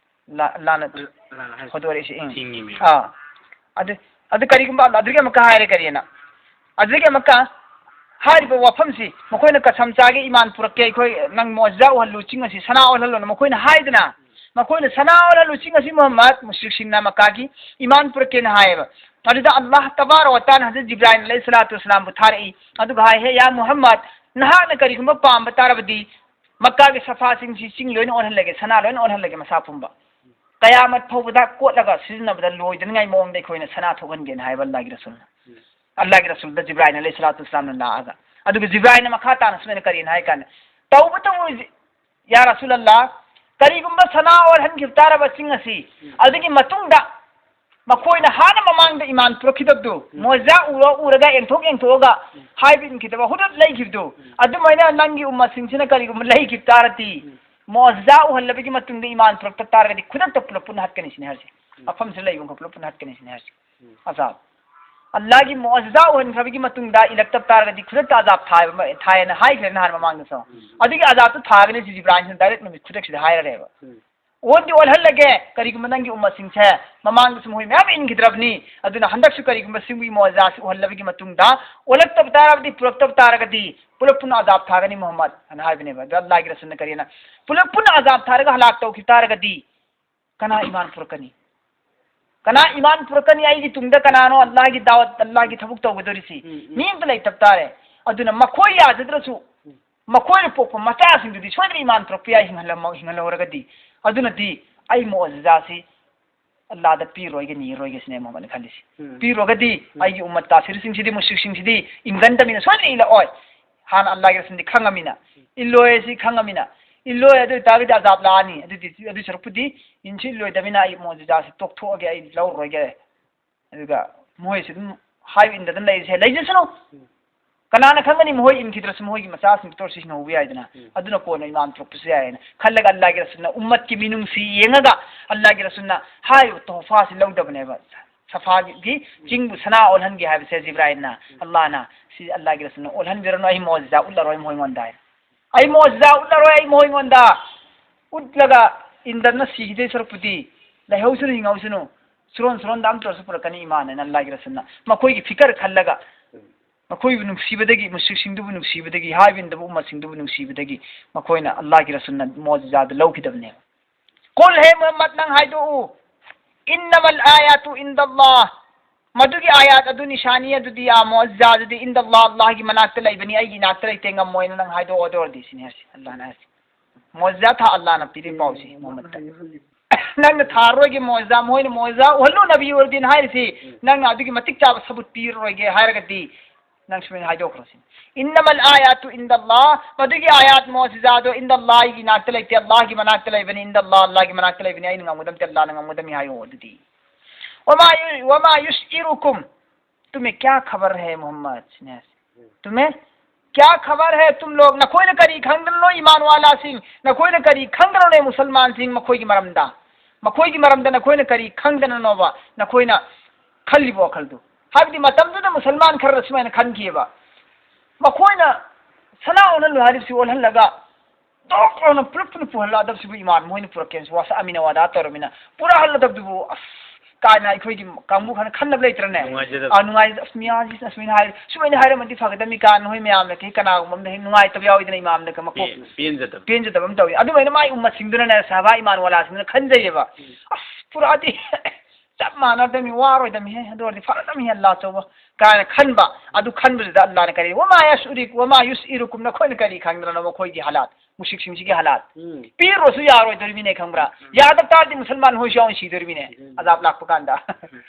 ꯂꯥ-, ꯂꯥꯟꯅ ꯑꯜꯂꯥꯍꯅ ꯍꯥꯏ-, ꯍꯣꯗꯣꯔꯛꯏꯁꯤ, ꯏꯪ꯫ ꯊꯤꯡꯉꯤꯃꯤ꯫ ꯑꯥ꯫ ꯑꯗꯨ, ꯑꯗꯨ ꯀꯔꯤꯒꯨꯝꯕ ꯑꯜꯂꯥ-, ꯑꯗꯨꯒꯤ ꯑꯃꯨꯛꯀ ꯍꯥꯏꯔꯦ ꯀꯔꯤꯅ? ꯑꯗꯨꯗꯒꯤ ꯑꯃꯨꯛꯀ ꯍꯥꯏꯔꯤꯕ ꯋꯥꯐꯝꯁꯤ, ꯃꯈꯣꯏꯅ ꯀꯁꯝ ꯆꯥꯒꯦ, ꯏꯃꯥꯟ ꯄꯨꯔꯛꯀꯦ, ꯑꯩꯈꯣꯏ ꯅꯪ ꯃꯨꯑꯖꯤꯖꯥ ꯎꯍꯜꯂꯨ, ꯆꯤꯡ ꯑꯁꯤ ꯁꯅꯥ ꯑꯣꯜꯍꯜꯂꯣꯅ ꯃꯈꯣꯏꯅ ꯍꯥꯏꯗꯅ, ꯃꯈꯣꯏꯅ ꯁꯅꯥ ꯑꯣꯜꯍꯜꯂꯨ, ꯆꯤꯡ ꯑꯁꯤ ꯃꯨꯍꯝꯃꯗ, ꯃꯨꯁ꯭ꯔꯤꯛꯁꯤꯡꯅ ꯃꯛꯀꯥꯒꯤ, ꯏꯃꯥꯟ ꯄꯨꯔꯛꯀꯦꯅ ꯍꯥꯏꯌꯦꯕ꯫ ꯑꯗꯨꯗ ꯑꯜꯂꯥꯍ ꯇꯕꯥꯔꯛ ꯋ ꯇꯥꯂꯥꯅ ꯍꯖꯔꯠ ꯖꯤꯕ꯭ꯔꯥꯏꯜ ꯑꯂꯩꯍꯤ ꯁꯂꯥꯇꯨ ꯋꯁꯁꯂꯥꯝꯕꯨ ꯊꯥꯔꯛꯏ꯫ ꯑꯗꯨꯒ ꯍꯥꯏ, "ꯍꯦ ꯌꯥ ꯃꯨꯍꯝꯃꯗ, ꯅꯍꯥꯛꯅ ꯀꯔꯤꯒꯨꯝꯕ ꯄꯥꯝꯕ ꯇꯥꯔꯕꯗꯤ, ꯃꯛꯀꯥꯒꯤ ꯁꯐꯥꯁꯤꯡꯁꯤ ꯆꯤꯡ ꯂꯣꯏꯅ ꯑꯣꯜꯍꯜꯂꯒꯦ, ꯁꯅꯥ ꯂꯣꯏꯅ ꯑꯣꯜꯍꯜꯂꯒꯦ ꯃꯁꯥ ꯄꯨꯝꯕ꯫ ꯀꯌꯥꯃꯠ ꯐꯥꯎꯕꯗ ꯀꯣꯠꯂꯒ ꯁꯤꯖꯤꯟꯅꯕꯗ ꯂꯣꯏꯗꯅꯤꯡꯉꯥꯏ ꯃꯑꯣꯡꯗ ꯑꯩꯈꯣꯏꯅ ꯁꯅꯥ ꯊꯣꯛꯍꯟꯒꯦꯅ" ꯍꯥꯏꯕ ꯑꯜꯂꯥꯍꯒꯤ ꯔꯁꯨꯜꯅ꯫ ꯎꯝ꯫ ꯑꯜꯂꯥꯍꯒꯤ ꯔꯁꯨꯜꯗ ꯖꯤꯕ꯭ꯔꯥꯏꯜ ꯑꯂꯩꯍꯤ ꯁꯂꯥꯇꯨ ꯋꯁꯁꯂꯥꯝꯅ ꯂꯥꯛꯑꯒ꯫ ꯑꯗꯨꯒ ꯖꯤꯕ꯭ꯔꯥꯏꯜꯅ ꯃꯈꯥ ꯇꯥꯅ ꯁꯨꯃꯥꯏꯅ ꯀꯔꯤꯅ ꯍꯥꯏ ꯀꯥꯟꯗ, "ꯇꯧꯕꯇꯕꯨ ꯌꯥ ꯔꯁꯨꯜ ꯑꯜꯂꯥꯍ, ꯀꯔꯤꯒꯨꯝꯕ ꯁꯅꯥ ꯑꯣꯜꯍꯟꯈꯤꯕ ꯇꯥꯔꯕ ꯆꯤꯡ ꯑꯁꯤ, ꯑꯗꯨꯒꯤ ꯃꯇꯨꯡꯗ ꯃꯈꯣꯏꯅ ꯍꯥꯟꯅ ꯃꯃꯥꯡꯗ ꯏꯃꯥꯟ ꯄꯨꯔꯛꯈꯤꯗꯕꯗꯨ, ꯎꯝ꯫ ꯃꯣꯖꯥ ꯎꯔ ꯎꯔꯒ, ꯌꯦꯡꯊꯣꯛ ꯌꯦꯡꯊꯣꯛꯑꯒ, ꯎꯝ꯫ ꯍꯥꯏꯕ ꯏꯟꯈꯤꯗꯕ, ꯍꯨꯗꯨꯠ ꯂꯩꯈꯤꯕꯗꯨ, ꯎꯝ꯫ ꯑꯗꯨꯃꯥꯏꯅ ꯅꯪꯒꯤ ꯎꯝꯃꯠꯁꯤꯡꯁꯤꯅ ꯀꯔꯤꯒꯨꯝꯕ ꯂꯩꯈꯤꯕ ꯇꯥꯔꯗꯤ, ꯎꯝ꯫ ꯃꯣꯖꯥ ꯎꯍꯜꯂꯕꯒꯤ ꯃꯇꯨꯡꯗ ꯏꯃꯥꯟ ꯄꯨꯔꯛꯇ ꯇꯥꯔꯒꯗꯤ ꯈꯨꯗꯛꯇ ꯄꯨꯂꯞ ꯄꯨꯟꯅ ꯍꯠꯀꯅꯤ ꯁꯤꯅꯤ ꯍꯥꯏꯔꯤꯁꯦ꯫ ꯎꯝ꯫ ꯃꯐꯝꯁꯤꯗ ꯂꯩꯕ ꯃꯈꯩ ꯄꯨꯂꯞ ꯄꯨꯟꯅ ꯍꯠꯀꯅꯤ ꯁꯤꯅꯤ ꯍꯥꯏꯔꯤꯁꯦ꯫ ꯎꯝ꯫ ꯑꯖꯥꯕ꯫ ꯑꯜꯂꯥꯍꯒꯤ ꯃꯣꯖꯤꯖꯥ ꯎꯍꯟꯈ꯭ꯔꯕꯒꯤ ꯃꯇꯨꯡꯗ ꯏꯜꯂꯛꯇꯕ ꯇꯥꯔꯒꯗꯤ ꯈꯨꯗꯛꯇ ꯑꯖꯥꯕ ꯊꯥꯏꯕ, ꯊꯥꯏꯌꯦꯅ ꯍꯥꯏꯈ꯭ꯔꯦ ꯅꯍꯥꯟ ꯃꯃꯥꯡꯗꯁꯨ꯫ ꯎꯝ꯫ ꯑꯗꯨꯒꯤ ꯑꯖꯥꯕꯇꯨ ꯊꯥꯒꯅꯤ ꯁꯤ ꯖꯤꯕ꯭ꯔꯥꯏꯜꯁꯤꯅ direct ꯅꯨꯃꯤꯠ ꯈꯨꯗꯛꯁꯤꯗ ꯍꯥꯏꯔꯔꯦꯕ꯫ ꯎꯝ꯫ ꯑꯣꯟꯗꯤ ꯑꯣꯜꯍꯜꯂꯒꯦ, ꯀꯔꯤꯒꯨꯝꯕ ꯅꯪꯒꯤ ꯎꯝꯃꯠꯁꯤꯡꯁꯦ ꯃꯃꯥꯡꯗꯁꯨ ꯃꯈꯣꯏ ꯃꯌꯥꯝ ꯏꯟꯈꯤꯗ꯭ꯔꯕꯅꯤ, ꯑꯗꯨꯅ ꯍꯟꯗꯛꯁꯨ ꯀꯔꯤꯒꯨꯝꯕ ꯁꯤꯒꯨꯝꯕꯒꯤ ꯃꯣꯖꯤꯖꯥꯁꯤ ꯎꯍꯜꯂꯕꯒꯤ ꯃꯇꯨꯡꯗ ꯑꯣꯜꯂꯛꯇꯕ ꯇꯥꯔꯕꯗꯤ, ꯄꯨꯔꯛꯇꯕ ꯇꯥꯔꯒꯗꯤ ꯄꯨꯂꯞ ꯄꯨꯟꯅ ꯑꯖꯥꯕ ꯊꯥꯒꯅꯤ ꯃꯨꯍꯝꯃꯗ ꯑꯅ ꯍꯥꯏꯕꯅꯦꯕ꯫ ꯑꯗ ꯑꯜꯂꯥꯍꯒꯤ ꯔꯁꯨꯜꯅ ꯀꯔꯤꯅ ꯄꯨꯂꯞ ꯄꯨꯟꯅ ꯑꯖꯥꯕ ꯊꯥꯔꯒ ꯍꯂꯥꯛ ꯇꯧꯈꯤ ꯇꯥꯔꯒꯗꯤ ꯀꯅꯥ ꯏꯃꯥꯟ ꯄꯨꯔꯛꯀꯅꯤ? ꯀꯅꯥ ꯏꯃꯥꯟ ꯄꯨꯔꯛꯀꯅꯤ? ꯑꯩꯒꯤ ꯇꯨꯡꯗ ꯀꯅꯥꯅꯣ ꯑꯜꯂꯥꯍꯒꯤ ꯗꯥꯋꯠ, ꯑꯜꯂꯥꯍꯒꯤ ꯊꯕꯛ ꯇꯧꯒꯗꯧꯔꯤꯁꯤ? ꯎꯝ, ꯎꯝ꯫ ꯃꯤ ꯑꯝꯇ ꯂꯩꯇꯕ ꯇꯥꯔꯦ꯫ ꯑꯗꯨꯅ ꯃꯈꯣꯏ ꯌꯥꯖꯗ꯭ꯔꯁꯨ, ꯎꯝ꯫ ꯃꯈꯣꯏꯅ ꯄꯣꯛꯄ ꯃꯆꯥꯁꯤꯡꯗꯨꯗꯤ ꯁꯣꯏꯗꯅ ꯏꯃꯥꯟ ꯄꯨꯔꯛꯄ ꯌꯥꯏ, ꯍꯤꯡꯍꯜꯂꯝꯃ-, ꯍꯤꯡꯍꯜꯍꯧꯔꯒꯗꯤ꯫ ꯑꯗꯨꯅꯗꯤ ꯑꯩ ꯃꯣꯖꯤꯖꯥꯁꯤ ꯑꯜꯂꯥꯍꯗ ꯄꯤꯔꯣꯏꯒꯦ, ꯅꯤꯔꯣꯏꯒꯦ ꯁꯤꯅꯦ ꯃꯨꯍꯝꯃꯗꯅ ꯈꯜꯂꯤꯁꯤ꯫ ꯎꯝ꯫ ꯄꯤꯔꯨꯔꯒꯗꯤ ꯎꯝ꯫ ꯑꯩꯒꯤ ꯎꯝꯃꯠ ꯀꯥꯐꯤꯔꯁꯤꯡꯁꯤꯗꯤ, ꯃꯨꯁ꯭ꯔꯤꯛꯁꯤꯡꯁꯤꯗꯤ ꯏꯟꯒꯟꯗꯕꯅꯤꯅ ꯁꯣꯏꯗꯅ ꯏꯜꯂꯛꯑꯣꯏ꯫ ꯍꯥꯟꯅ ꯑꯜꯂꯥꯍꯒꯤ ꯔꯁꯨꯜꯗꯤ ꯈꯪꯉꯃꯤꯅ꯫ ꯎꯝ꯫ ꯏꯜꯂꯣꯏ ꯁꯤ ꯈꯪꯉꯃꯤꯅ꯫ ꯏꯜꯂꯣꯏ, ꯑꯗꯨ ꯑꯣꯏꯇꯥꯔꯒꯗꯤ ꯑꯖꯥꯕ ꯂꯥꯛꯑꯅꯤ꯫ ꯑꯗꯨꯗꯤ, ꯑꯗꯨ ꯁꯔꯨꯛꯄꯨꯗꯤ ꯏꯟꯁꯨ ꯏꯜꯂꯣꯏꯗꯕꯅꯤꯅ ꯑꯩ ꯃꯣꯖꯤꯖꯥꯁꯤ ꯇꯣꯛꯊꯣꯛꯑꯒꯦ, ꯑꯩ ꯂꯧꯔꯔꯣꯏꯒꯦ꯫ ꯑꯗꯨꯒ ꯃꯣꯏꯁꯨ ꯑꯗꯨꯝ ꯍꯥꯏꯕ ꯏꯟꯗꯗꯅ ꯂꯩꯔꯤꯁꯦ, ꯂꯩꯖꯁꯅꯨ꯫ ꯎꯝ꯫ ꯀꯅꯥꯅ ꯈꯪꯒꯅꯤ, ꯃꯈꯣꯏ ꯏꯟꯈꯤꯗ꯭ꯔꯁꯨ ꯃꯈꯣꯏꯒꯤ ꯃꯆꯥꯁꯤꯡ ꯇꯣꯔꯁꯤ ꯍꯤꯡꯍꯧꯕ ꯌꯥꯏꯗꯅ꯫ ꯎꯝ꯫ ꯑꯗꯨꯅ ꯀꯣꯟꯅ ꯏꯃꯥꯟ ꯊꯣꯛꯄꯁꯨ ꯌꯥꯏꯅ ꯈꯜꯂꯒ ꯑꯜꯂꯥꯍꯒꯤ ꯔꯁꯨꯜꯅ ꯎꯝꯃꯠꯀꯤ ꯃꯤꯅꯨꯡꯁꯤ ꯌꯦꯡꯉꯒ ꯑꯜꯂꯥꯍꯒꯤ ꯔꯁꯨꯜꯅ ꯍꯥꯏꯔꯤꯕ ꯇꯣꯍꯐꯥꯁꯤ ꯂꯧꯗꯕꯅꯦꯕ꯫ ꯁꯐꯥꯒꯤ ꯆꯤꯡꯕꯨ ꯁꯅꯥ ꯑꯣꯜꯍꯟꯒꯦ ꯍꯥꯏꯕꯁꯦ ꯖꯤꯕ꯭ꯔꯥꯏꯜꯅ, ꯎꯝ꯫ ꯑꯜꯂꯥꯍꯅ ꯁꯤ ꯑꯜꯂꯥꯍꯒꯤ ꯔꯁꯨꯜꯅ ꯑꯣꯜꯍꯟꯕꯤꯔꯅꯨ, ꯑꯩ ꯃꯣꯖꯤꯖꯥ ꯎꯠꯂꯔꯣꯏ ꯃꯈꯣꯏꯉꯣꯟꯗ ꯍꯥꯏ꯫ ꯑꯩ ꯃꯣꯖꯤꯖꯥ ꯎꯠꯂꯔꯣꯏ, ꯑꯩ ꯃꯈꯣꯏꯉꯣꯟꯗ ꯎꯠꯂꯒ ꯏꯟꯗꯅ ꯁꯤꯈꯤꯗꯣꯏ ꯁꯔꯨꯛꯄꯨꯗꯤ ꯂꯩꯍꯧꯁꯅꯨ, ꯍꯤꯡꯍꯧꯁꯅꯨ, ꯁꯨꯔꯣꯟ ꯁꯨꯔꯣꯟꯗ ꯑꯃꯇ ꯑꯣꯏꯔꯁꯨ ꯄꯨꯔꯛꯀꯅꯤ ꯏꯃꯥꯟ ꯍꯥꯏꯅ ꯑꯜꯂꯥꯍꯒꯤ ꯔꯁꯨꯜꯅ ꯃꯈꯣꯏꯒꯤ ꯐꯤꯀꯔ ꯈꯜꯂꯒ, ꯃꯈꯣꯏꯕꯨ ꯅꯨꯡꯁꯤꯕꯗꯒꯤ, ꯃꯨꯁ꯭ꯔꯤꯛꯁꯤꯡꯗꯨꯕꯨ ꯅꯨꯡꯁꯤꯕꯗꯒꯤ, ꯍꯥꯏꯕ ꯏꯟꯗꯕ ꯎꯝꯃꯠꯁꯤꯡꯗꯨꯕꯨ ꯅꯨꯡꯁꯤꯕꯗꯒꯤ ꯃꯈꯣꯏꯅ ꯑꯜꯂꯥꯍꯒꯤ ꯔꯁꯨꯜꯅ ꯃꯣꯖꯤꯖꯥꯗꯨ ꯂꯧꯈꯤꯗꯕꯅꯦꯕ꯫ ꯀꯨꯜ, ꯍꯦ ꯃꯨꯍꯝꯃꯗ, ꯅꯪ ꯍꯥꯏꯗꯣꯛꯎ, "ꯏꯟꯅꯃꯜ ꯑꯥꯌꯥꯇꯨ ꯏꯟꯗꯜꯂꯥꯍ", ꯃꯗꯨꯒꯤ ꯑꯥꯌꯥꯠ ꯑꯗꯨ, ꯅꯤꯁꯥꯅꯤ ꯑꯗꯨꯗꯤ, ꯑꯥ, ꯃꯣꯖꯤꯖꯥ ꯑꯗꯨꯗꯤ, "ꯏꯟꯗꯜꯂꯥꯍ", ꯑꯜꯂꯥꯍꯒꯤ ꯃꯅꯥꯛꯇ ꯂꯩꯕꯅꯤ, ꯑꯩꯒꯤ ꯏꯅꯥꯛꯇ ꯂꯩꯇꯦ, ꯉꯝꯃꯣꯏꯅ ꯅꯪ ꯍꯥꯏꯗꯣꯛꯑꯣ꯫ ꯑꯗꯨ ꯑꯣꯏꯔꯗꯤ ꯁꯤꯅꯤ ꯍꯥꯏꯔꯤꯁꯤ, ꯑꯜꯂꯥꯍꯅ ꯍꯥꯏꯔꯤꯁꯤ꯫ ꯃꯣꯖꯤꯖꯥ ꯊꯥ ꯑꯜꯂꯥꯍꯅ ꯄꯤꯔꯤ ꯄꯥꯎꯁꯤ ꯃꯨꯍꯝꯃꯗꯇ꯫ ꯅꯪꯅ ꯊꯥꯔꯣꯏꯒꯤ ꯃꯣꯖꯤꯖꯥ, ꯃꯣꯏꯅ ꯃꯣꯖꯤꯖꯥ ꯎꯍꯜꯂꯨ ꯅꯕꯤ ꯑꯣꯏꯔꯗꯤꯅ ꯍꯥꯏꯔꯤꯁꯤ, ꯎꯝ꯫ ꯅꯪꯅ ꯑꯗꯨꯒꯤ ꯃꯇꯤꯛ ꯆꯥꯕ ꯁꯕꯨꯠ ꯄꯤꯔꯔꯣꯏꯒꯦ ꯍꯥꯏꯔꯒꯗꯤ, ꯅꯪ ꯁꯨꯃꯥꯏꯅ ꯍꯥꯏꯗꯣꯛꯈ꯭ꯔꯣ ꯁꯤꯅꯤ꯫ "ꯏꯟꯅꯃꯜ ꯑꯥꯌꯥꯇꯨ ꯏꯟꯗꯜꯂꯥꯍ", ꯃꯗꯨꯒꯤ ꯑꯥꯌꯥꯠ ꯃꯣꯖꯤꯖꯥꯗꯣ "ꯏꯟꯗꯜꯂꯥꯍꯒꯤ ꯅꯥꯛꯇ ꯂꯩꯇꯦ, ꯑꯜꯂꯥꯍꯒꯤ ꯃꯅꯥꯛꯇ ꯂꯩꯕꯅꯤ, ꯏꯟꯗꯜꯂꯥꯍ, ꯑꯜꯂꯥꯍꯒꯤ ꯃꯅꯥꯛꯇ ꯂꯩꯕꯅꯤ, ꯑꯩꯅ ꯉꯝꯒꯗꯕ ꯅꯠꯇꯦ, ꯑꯜꯂꯥꯍꯅ ꯉꯝꯒꯗꯕꯅꯤ" ꯍꯥꯏꯌꯣ ꯑꯗꯨꯗꯤ꯫ "ꯋꯃꯥ ꯌꯨ-, ꯋꯃꯥ ꯌꯨꯁꯏꯔꯨꯀꯨꯝ", "ꯇꯨꯃꯦ ꯀꯌꯥ ꯈꯕꯔ ꯍꯦ ꯃꯨꯍꯝꯃꯗ?" ꯁꯤꯅꯦ ꯍꯥꯏꯁꯦ꯫ "ꯇꯨꯃꯦ ꯀꯌꯥ ꯈꯕꯔ ꯍꯦ ꯇꯨꯝ ꯂꯣꯒ?" ꯅꯈꯣꯏꯅ ꯀꯔꯤ ꯈꯪꯗꯅꯅꯣ, ꯏꯃꯥꯟ ꯋꯥꯂꯥꯁꯤꯡ, ꯅꯈꯣꯏꯅ ꯀꯔꯤ ꯈꯪꯗꯅꯅꯣ ꯃꯨꯁꯜꯃꯥꯟꯁꯤꯡ, ꯃꯈꯣꯏꯒꯤ ꯃꯔꯝꯗ, ꯃꯈꯣꯏꯒꯤ ꯃꯔꯝꯗ ꯅꯈꯣꯏꯅ ꯀꯔꯤ ꯈꯪꯗꯅꯅꯣꯕ ꯅꯈꯣꯏꯅ ꯈꯜꯂꯤꯕ ꯋꯥꯈꯜꯗꯨ? ꯍꯥꯏꯕꯗꯤ ꯃꯇꯝꯗꯨꯗ ꯃꯨꯁꯜꯃꯥꯟ ꯈꯔꯅ ꯁꯨꯃꯥꯏꯅ ꯈꯟꯈꯤꯑꯕ, ꯃꯈꯣꯏꯅ ꯁꯅꯥ ꯑꯣꯜꯍꯜꯂꯨ ꯍꯥꯏꯔꯤꯕꯁꯤ ꯑꯣꯜꯍꯜꯂꯒ ꯗꯣꯛ ꯂꯥꯎꯅ ꯄꯨꯂꯞ ꯄꯨꯟꯅ ꯄꯨꯍꯜꯂꯛꯑꯗꯕꯁꯤꯕꯨ ꯏꯃꯥꯟ ꯃꯣꯏꯅ ꯄꯨꯔꯛꯀꯦꯅꯁꯨ ꯋꯥꯁꯛꯑꯃꯤꯅ, ꯋꯥꯗꯥ ꯇꯧꯔꯃꯤꯅ, ꯄꯨꯔꯛꯍꯜꯂꯗꯕꯗꯨꯕꯨ ꯑꯁ ꯀꯥꯏꯅ ꯑꯩꯈꯣꯏꯒꯤ ꯀꯥꯡꯕꯨ ꯈꯔꯅ ꯈꯟꯅꯕ ꯂꯩꯇ꯭ꯔꯅꯦ? ꯅꯨꯡꯉꯥꯏꯖꯗꯕ꯫ ꯑꯥ, ꯅꯨꯡꯉꯥꯏꯖ-, "ꯑꯁ, ꯃꯤꯌꯥꯁꯤ ꯑꯁꯨꯃꯥꯏꯅ ꯍꯥꯏꯔꯦ, ꯁꯨꯃꯥꯏꯅ ꯍꯥꯏꯔꯝꯃꯗꯤ ꯐꯒꯗꯕꯅꯤ" ꯀꯥꯏꯅ ꯍꯣꯏ ꯃꯌꯥꯝꯅ ꯀꯩ ꯀꯅꯥꯒꯨꯝꯕ ꯑꯃꯗ ꯍꯦꯛ ꯅꯨꯡꯉꯥꯏꯇꯕ ꯌꯥꯎꯋꯤꯗꯅ, ꯏꯃꯥꯝꯅꯒ ꯃꯀꯣꯛ ꯄꯦ-, ꯄꯦꯟꯖꯗꯕ꯫ ꯄꯦꯟꯖꯗꯕ ꯑꯃ ꯇꯧꯋꯤ꯫ ꯑꯗꯨꯃꯥꯏꯅ ꯃꯥꯏ ꯎꯝꯃꯠꯁꯤꯡꯗꯨꯅꯅꯦ, ꯁꯍꯥꯕꯥ ꯏꯃꯥꯟ ꯋꯥꯂꯥꯁꯤꯡꯗꯨꯅ ꯈꯟꯖꯩꯌꯦꯕ, ꯎꯝ꯫ "ꯑꯁ, ꯄꯨꯔꯛꯑꯗꯤ ꯆꯞ ꯃꯥꯟꯅꯔꯗꯕꯅꯤ, ꯋꯥꯔꯣꯏꯗꯕꯅꯤꯍꯦ, ꯑꯗꯨ ꯑꯣꯏꯔꯗꯤ ꯐꯔꯗꯕꯅꯤꯍꯦ, ꯑꯜꯂꯥ ꯑꯆꯧꯕ" ꯀꯥꯏꯅ ꯈꯟꯕ꯫ ꯑꯗꯨ ꯈꯟꯕꯗꯨꯗ ꯑꯜꯂꯥꯅ ꯀꯔꯤ, "ꯋꯃꯥ ꯌꯁꯎꯔꯤꯀꯨ-, ꯋꯃꯥ ꯌꯨꯁꯏꯔꯨꯀꯨꯝ", ꯅꯈꯣꯏꯅ ꯀꯔꯤ ꯈꯪꯗꯅ ꯃꯈꯣꯏꯒꯤ ꯍꯥꯂꯥꯠ, ꯃꯨꯁꯤꯛꯁꯤꯡꯁꯤꯒꯤ ꯍꯥꯂꯥꯠ? ꯎꯝ꯫ ꯄꯤꯔꯨꯔꯁꯨ ꯌꯥꯔꯣꯏꯗꯣꯔꯤꯃꯤꯅꯦ, ꯈꯪꯕ꯭ꯔꯥ? ꯎꯝ꯫ ꯌꯥꯗꯕ ꯇꯥꯔꯗꯤ ꯃꯨꯁꯜꯃꯥꯟ ꯍꯣꯏꯁꯨ ꯌꯥꯎꯅ ꯁꯤꯗꯣꯔꯤꯃꯤꯅꯦ, ꯎꯝ꯫ ꯑꯖꯥꯕ ꯂꯥꯛꯄ ꯀꯥꯟꯗ꯫ ꯎꯝ꯫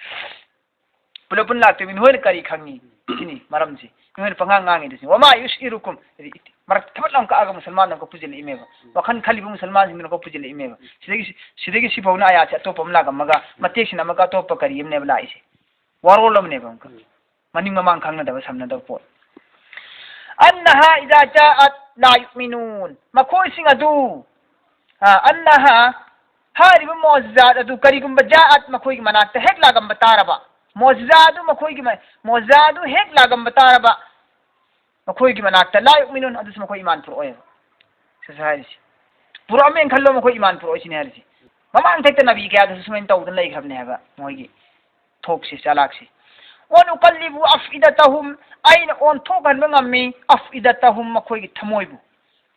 ꯄꯨꯂꯞ ꯄꯨꯟꯅ ꯂꯥꯛꯇꯣꯏꯃꯤ, ꯅꯈꯣꯏꯅ ꯀꯔꯤ ꯈꯪꯉꯤ? ꯁꯤꯅꯤ ꯃꯔꯝꯁꯤ꯫ ꯅꯈꯣꯏꯅ ꯄꯉꯥꯡ ꯉꯥꯡꯉꯤꯗꯨ ꯁꯤ꯫ "ꯋꯃꯥ ꯌꯨꯁꯏꯔꯨꯀꯨꯝ", ꯃꯔꯛ ꯊꯕꯠ ꯂꯥꯎ ꯀꯛꯑꯒ ꯃꯨꯁꯜꯃꯥꯟ ꯑꯃꯈꯛ ꯄꯨꯁꯤꯜꯂꯛꯏꯃꯦꯕ꯫ ꯎꯝ꯫ ꯋꯥꯈꯜ ꯈꯜꯂꯤꯕ ꯃꯨꯁꯜꯃꯥꯟꯁꯤꯡꯗꯨꯅ ꯑꯃꯈꯛ ꯄꯨꯁꯤꯜꯂꯛꯏꯃꯦꯕ꯫ ꯁꯤꯗꯒꯤ, ꯁꯤꯗꯒꯤ ꯁꯤꯐꯥꯎꯅ ꯑꯥꯌꯥꯠꯁꯦ ꯑꯇꯣꯞꯄ ꯑꯃ ꯂꯥꯛꯑꯝꯃꯒ, ꯃꯇꯦꯛꯁꯤꯅ ꯑꯃꯒ ꯑꯇꯣꯞꯄ ꯀꯔꯤ ꯑꯃꯅꯦꯕ ꯂꯥꯛꯏꯁꯦ? ꯋꯥꯔꯣꯜ ꯑꯃꯅꯦꯕ ꯑꯃꯨꯛꯀ꯫ ꯎꯝ꯫ ꯃꯅꯤꯡ ꯃꯃꯥꯡ ꯈꯪꯅꯗꯕ ꯁꯝꯅꯗꯕ ꯄꯣꯠ꯫ "ꯑꯟꯅꯍꯥ ꯏꯖꯥ ꯖꯥꯑꯠ ꯂꯥ ꯌꯨꯃꯤꯅꯨꯟ", ꯃꯈꯣꯏꯁꯤꯡ ꯑꯗꯨ, ꯑ, "ꯑꯟꯅꯍꯥ", ꯍꯥꯏꯔꯤꯕ ꯃꯣꯖꯤꯖꯥꯠ ꯑꯗꯨ ꯀꯔꯤꯒꯨꯝꯕ "ꯖꯥꯑꯠ", ꯃꯈꯣꯏꯒꯤ ꯃꯅꯥꯛꯇ ꯍꯦꯛ ꯂꯥꯛꯂꯝꯕ ꯇꯥꯔꯕ, ꯃꯣꯖꯤꯖꯥ ꯑꯗꯨ ꯃꯈꯣꯏꯒꯤ ꯃ-, ꯃꯣꯖꯤꯖꯥ ꯑꯗꯨ ꯍꯦꯛ ꯂꯥꯛꯂꯝꯕ ꯇꯥꯔꯕ, ꯃꯈꯣꯏꯒꯤ ꯃꯅꯥꯛꯇ "ꯂꯥ ꯌꯨꯃꯤꯅꯨꯟ", ꯑꯗꯨꯁꯨ ꯃꯈꯣꯏ ꯏꯃꯥꯟ ꯄꯨꯔꯛꯑꯣꯏꯕ꯫ ꯁꯤꯁꯨ ꯍꯥꯏꯔꯤꯁꯤ꯫ ꯄꯨꯔꯛꯑꯝꯃꯦꯅ ꯈꯜꯂꯣ, ꯃꯈꯣꯏ ꯏꯃꯥꯟ ꯄꯨꯔꯛꯑꯣꯏ ꯁꯤꯅꯤ ꯍꯥꯏꯔꯤꯁꯤ꯫ ꯃꯃꯥꯡ ꯊꯦꯛꯇ ꯅꯕꯤ ꯀꯌꯥꯗꯁꯨ ꯁꯨꯃꯥꯏꯅ ꯇꯧꯗꯅ ꯂꯩꯈ꯭ꯔꯕꯅꯦ ꯍꯥꯏꯕ, ꯃꯣꯏꯒꯤ ꯊꯣꯛꯁꯤ, ꯆꯥꯂꯥꯛꯁꯤ꯫ "ꯋꯅꯨꯀꯜꯂꯤꯕꯨ ꯑꯐꯏꯗꯇꯍꯨꯝ", ꯑꯩꯅ ꯑꯣꯟꯊꯣꯛꯍꯟꯕ ꯉꯝꯃꯤ, "ꯑꯐꯏꯗꯇꯍꯨꯝ", ꯃꯈꯣꯏꯒꯤ ꯊꯃꯣꯏꯕꯨ꯫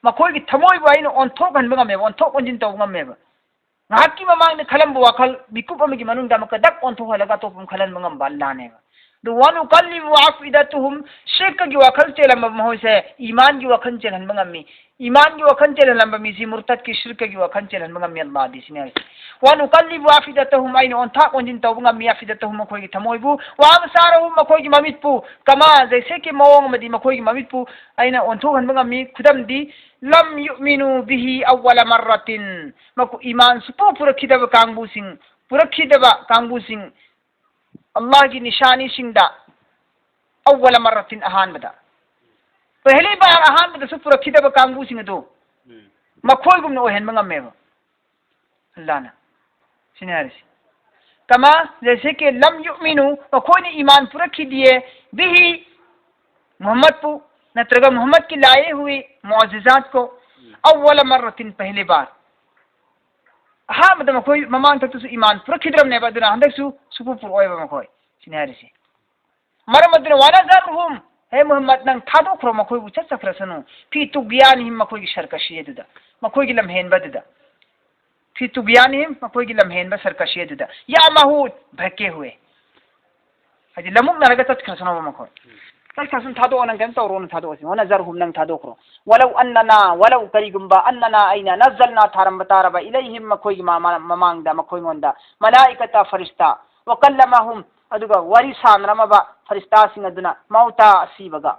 ꯃꯈꯣꯏꯒꯤ ꯊꯃꯣꯏꯕꯨ ꯑꯩꯅ ꯑꯣꯟꯊꯣꯛꯍꯟꯕ ꯉꯝꯃꯦꯕ, ꯑꯣꯟꯊꯣꯛ ꯑꯣꯟꯁꯤꯟ ꯇꯧꯕ ꯉꯝꯃꯦꯕ꯫ ꯉꯥꯏꯍꯥꯛꯀꯤ ꯃꯃꯥꯡꯗ ꯈꯜꯂꯝꯕ ꯋꯥꯈꯜ ꯃꯤꯀꯨꯞ ꯑꯃꯒꯤ ꯃꯅꯨꯡꯗ ꯑꯃꯨꯛꯀ ꯗꯛ ꯑꯣꯟꯊꯣꯛꯍꯜꯂꯒ ꯑꯇꯣꯞꯄ ꯑꯃ ꯈꯜꯍꯟꯕ ꯉꯝꯕ ꯑꯜꯂꯥꯅꯦꯕ꯫ ꯑꯗꯨ, "ونقلب أفئدتهم", ꯁꯤꯔꯀꯒꯤ ꯋꯥꯈꯜ ꯆꯦꯜꯂꯝꯕ ꯃꯈꯣꯏꯁꯦ ꯏꯃꯥꯟꯒꯤ ꯋꯥꯈꯜ ꯆꯦꯜꯍꯟꯕ ꯉꯝꯃꯤ꯫ ꯏꯃꯥꯟꯒꯤ ꯋꯥꯈꯜ ꯆꯦꯜꯍꯜꯂꯝꯕ ꯃꯤꯁꯤ ꯃꯨꯔꯇꯠꯀꯤ, ꯁꯤꯔꯀꯒꯤ ꯋꯥꯈꯜ ꯆꯦꯜꯍꯟꯕ ꯉꯝꯃꯤ ꯑꯜꯂꯥꯍꯗꯤ, ꯁꯤꯅꯤ ꯍꯥꯏꯔꯤꯁꯦ꯫ "ونقلب أفئدتهم", ꯑꯩꯅ ꯑꯣꯟꯊꯥꯛ ꯑꯣꯟꯁꯤꯟ ꯇꯧꯕ ꯉꯝꯃꯤ, "أفئدتهم", ꯃꯈꯣꯏꯒꯤ ꯊꯃꯣꯏꯕꯨ, "وأبصارهم", ꯃꯈꯣꯏꯒꯤ ꯃꯃꯤꯠꯄꯨ, "كما", ꯖꯩꯁꯦꯀꯤ ꯃꯑꯣꯡ ꯑꯃꯗꯤ ꯃꯈꯣꯏꯒꯤ ꯃꯃꯤꯠꯄꯨ ꯑꯩꯅ ꯑꯣꯟꯊꯣꯛꯍꯟꯕ ꯉꯝꯃꯤ꯫ ꯈꯨꯗꯝꯗꯤ, "لم يؤمنوا به أول مرة", ꯃꯈꯣꯏ ꯏꯃꯥꯟ ꯁꯨꯄꯨ ꯄꯨꯔꯛꯈꯤꯗꯕ ꯀꯥꯡꯕꯨꯁꯤꯡ, ꯄꯨꯔꯛꯈꯤꯗꯕ ꯀꯥꯡꯕꯨꯁꯤꯡ, ꯑꯜꯂꯥꯍꯒꯤ ꯅꯤꯁꯥꯅꯤꯁꯤꯡꯗ, "أول مرة", ꯑꯍꯥꯟꯕꯗ, "پہلی بار", ꯑꯍꯥꯟꯕꯗꯁꯨ ꯄꯨꯔꯛꯈꯤꯗꯕ ꯀꯥꯡꯕꯨꯁꯤꯡ ꯑꯗꯨ ꯎꯝ꯫ ꯃꯈꯣꯏꯒꯨꯝꯅ ꯑꯣꯏꯍꯟꯕ ꯉꯝꯃꯦꯕ ꯑꯜꯂꯥꯍꯅ꯫ ꯁꯤꯅꯤ ꯍꯥꯏꯔꯤꯁꯤ꯫ "كما", ꯖꯩꯁꯦꯀꯤ, "لم يؤمنوا", ꯃꯈꯣꯏꯅ ꯏꯃꯥꯟ ꯄꯨꯔꯛꯈꯤꯗꯤꯌꯦ, "به", ꯃꯨꯍꯝꯃꯗꯄꯨ, ꯅꯠꯇ꯭ꯔꯒ ꯃꯨꯍꯝꯃꯗꯀꯤ ꯂꯥꯌꯦ ꯍꯨꯏ ꯃꯨꯑꯖꯤꯖꯥꯠ ꯀꯣ, ꯎꯝ꯫ "أول مرة", ꯄꯍꯂꯤ ꯕꯥꯔ꯫ ꯑꯍꯥꯟꯕꯗ ꯃꯈꯣꯏ ꯃꯃꯥꯡ ꯊꯛꯇꯁꯨ ꯏꯃꯥꯟ ꯄꯨꯔꯛꯈꯤꯗ꯭ꯔꯕꯅꯦꯕ, ꯑꯗꯨꯅ ꯍꯟꯗꯛꯁꯨ ꯁꯨꯄꯨ ꯄꯨꯔꯛꯑꯣꯏꯕ ꯃꯈꯣꯏ꯫ ꯁꯤꯅꯤ ꯍꯥꯏꯔꯤꯁꯤ꯫ ꯃꯔꯝ ꯑꯗꯨꯅ, "ونذرهم", ꯍꯦ ꯃꯨꯍꯝꯃꯗ, ꯅꯪ ꯊꯥꯗꯣꯛꯈ꯭ꯔꯣ, ꯃꯈꯣꯏꯕꯨ ꯆꯠꯆꯈ꯭ꯔꯁꯅꯨ, "في طغيانهم", ꯃꯈꯣꯏꯒꯤ ꯁꯔꯀꯁꯤ ꯑꯗꯨꯗ, ꯃꯈꯣꯏꯒꯤ ꯂꯝꯍꯦꯟꯕ ꯑꯗꯨꯗ, "في طغيانهم", ꯃꯈꯣꯏꯒꯤ ꯂꯝꯍꯦꯟꯕ ꯁꯔꯀꯁꯤ ꯑꯗꯨꯗ, "يعمهون", ꯚꯠꯀꯦ ꯍꯨꯏ, ꯍꯥꯏꯗꯤ ꯂꯃꯨꯛꯅꯔꯒ ꯆꯠꯈ꯭ꯔꯁꯅꯣꯕ ꯃꯈꯣꯏ꯫ ꯆꯠꯈ꯭ꯔꯁꯅꯨ, ꯊꯥꯗꯣꯛꯑꯣ, ꯅꯪ ꯀꯩꯝ ꯇꯧꯔꯣꯅ ꯊꯥꯗꯣꯛꯑꯁꯤ꯫ "ونذرهم", ꯅꯪ ꯊꯥꯗꯣꯛꯈ꯭ꯔꯣ꯫ "ولو أننا", ولو, ꯀꯔꯤꯒꯨꯝꯕ, "أننا", ꯑꯩꯅ, "نزلنا", ꯊꯥꯔꯝꯕ ꯇꯥꯔꯕ, "إليهم", ꯃꯈꯣꯏꯒꯤ ꯃꯃꯥ-, ꯃꯃꯥꯡꯗ, ꯃꯈꯣꯏꯉꯣꯟꯗ, "الملائكة", ꯐꯔꯤꯁꯇꯥ, "وكلمهم", ꯑꯗꯨꯒ ꯋꯥꯔꯤ ꯁꯥꯟꯅꯔꯝꯃꯕ ꯐꯔꯤꯁꯇꯥꯁꯤꯡ ꯑꯗꯨꯅ, "الموتى", ꯑꯁꯤꯕꯒ,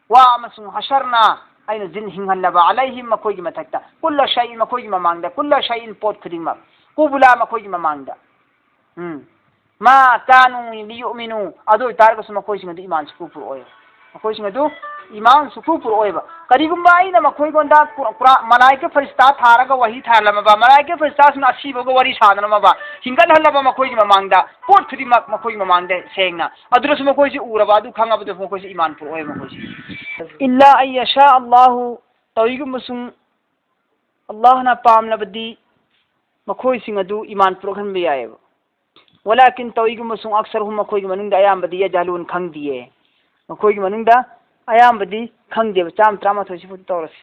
ꯋꯥ ꯑꯃꯁꯨꯡ, "حشرنا", ꯑꯩꯅ ꯖꯤꯟ ꯍꯤꯡꯍꯜꯂꯕ, "عليهم", ꯃꯈꯣꯏꯒꯤ ꯃꯊꯛꯇ, "كل شيء", ꯃꯈꯣꯏꯒꯤ ꯃꯃꯥꯡꯗ, "كل شيء", ꯄꯣꯠ ꯈꯨꯗꯤꯡꯃꯛ, "قبلا", ꯃꯈꯣꯏꯒꯤ ꯃꯃꯥꯡꯗ꯫ ꯎꯝ꯫ "ما كانوا ليؤمنوا", ꯑꯗꯨ ꯑꯣꯏꯇꯥꯔꯒꯁꯨ ꯃꯈꯣꯏꯁꯤꯡ ꯑꯗꯨ ꯏꯃꯥꯟ ꯁꯨꯛꯄꯨ ꯄꯨꯔꯛꯑꯣꯏ꯫ ꯃꯈꯣꯏꯁꯤꯡ ꯑꯗꯨ ꯏꯃꯥꯟ ꯁꯨꯛꯄꯨ ꯄꯨꯔꯛꯑꯣꯏꯕ꯫ ꯀꯔꯤꯒꯨꯝꯕ ꯑꯩꯅ ꯃꯈꯣꯏꯉꯣꯟꯗ ꯀꯨꯔ-, ꯀꯨꯔꯥ-, ꯃꯂꯥꯏꯀ ꯐꯔꯤꯁꯇꯥ ꯊꯥꯔꯒ ꯋꯥꯍꯤ ꯊꯥꯔꯝꯃꯕ, ꯃꯂꯥꯏꯀ ꯐꯔꯤꯁꯇꯥꯁꯤꯡꯅ ꯑꯁꯤꯕꯒ ꯋꯥꯔꯤ ꯁꯥꯟꯅꯔꯝꯃꯕ, ꯍꯤꯡꯒꯠꯍꯜꯂꯕ ꯃꯈꯣꯏꯒꯤ ꯃꯃꯥꯡꯗ, ꯄꯣꯠ ꯈꯨꯗꯤꯡꯃꯛ ꯃꯈꯣꯏꯒꯤ ꯃꯃꯥꯡꯗ ꯁꯦꯡꯅ, ꯑꯗꯨꯅꯁꯨ ꯃꯈꯣꯏꯁꯤ ꯎꯔꯕ, ꯑꯗꯨ ꯈꯪꯉꯕꯗꯨ ꯃꯈꯣꯏꯁꯤ ꯏꯃꯥꯟ ꯄꯨꯔꯛꯑꯣꯏꯕ ꯃꯈꯣꯏꯁꯤ꯫ "إلا أن يشاء الله", ꯇꯧꯏꯒꯨꯝꯕꯁꯨꯡ ꯑꯜꯂꯥꯍꯅ ꯄꯥꯝꯂꯕꯗꯤ ꯃꯈꯣꯏꯁꯤꯡ ꯑꯗꯨ ꯏꯃꯥꯟ ꯄꯨꯔꯛꯍꯟꯕ ꯌꯥꯏꯑꯕ꯫ "ولكن", ꯇꯧꯏꯒꯨꯝꯕꯁꯨꯡ, "أكثرهم", ꯃꯈꯣꯏꯒꯤ ꯃꯅꯨꯡꯗ ꯑꯌꯥꯝꯕꯗꯤ, "يجهلون", ꯈꯪꯗꯤꯌꯦ꯫ ꯃꯈꯣꯏꯒꯤ ꯃꯅꯨꯡꯗ ꯑꯌꯥꯝꯕꯗꯤ ꯈꯪꯗꯦꯕ꯫ ꯆꯥꯝꯃ ꯇꯔꯥꯃꯥꯊꯣꯏ ꯁꯤꯐꯥꯎꯗ ꯇꯧꯔꯁꯤ꯫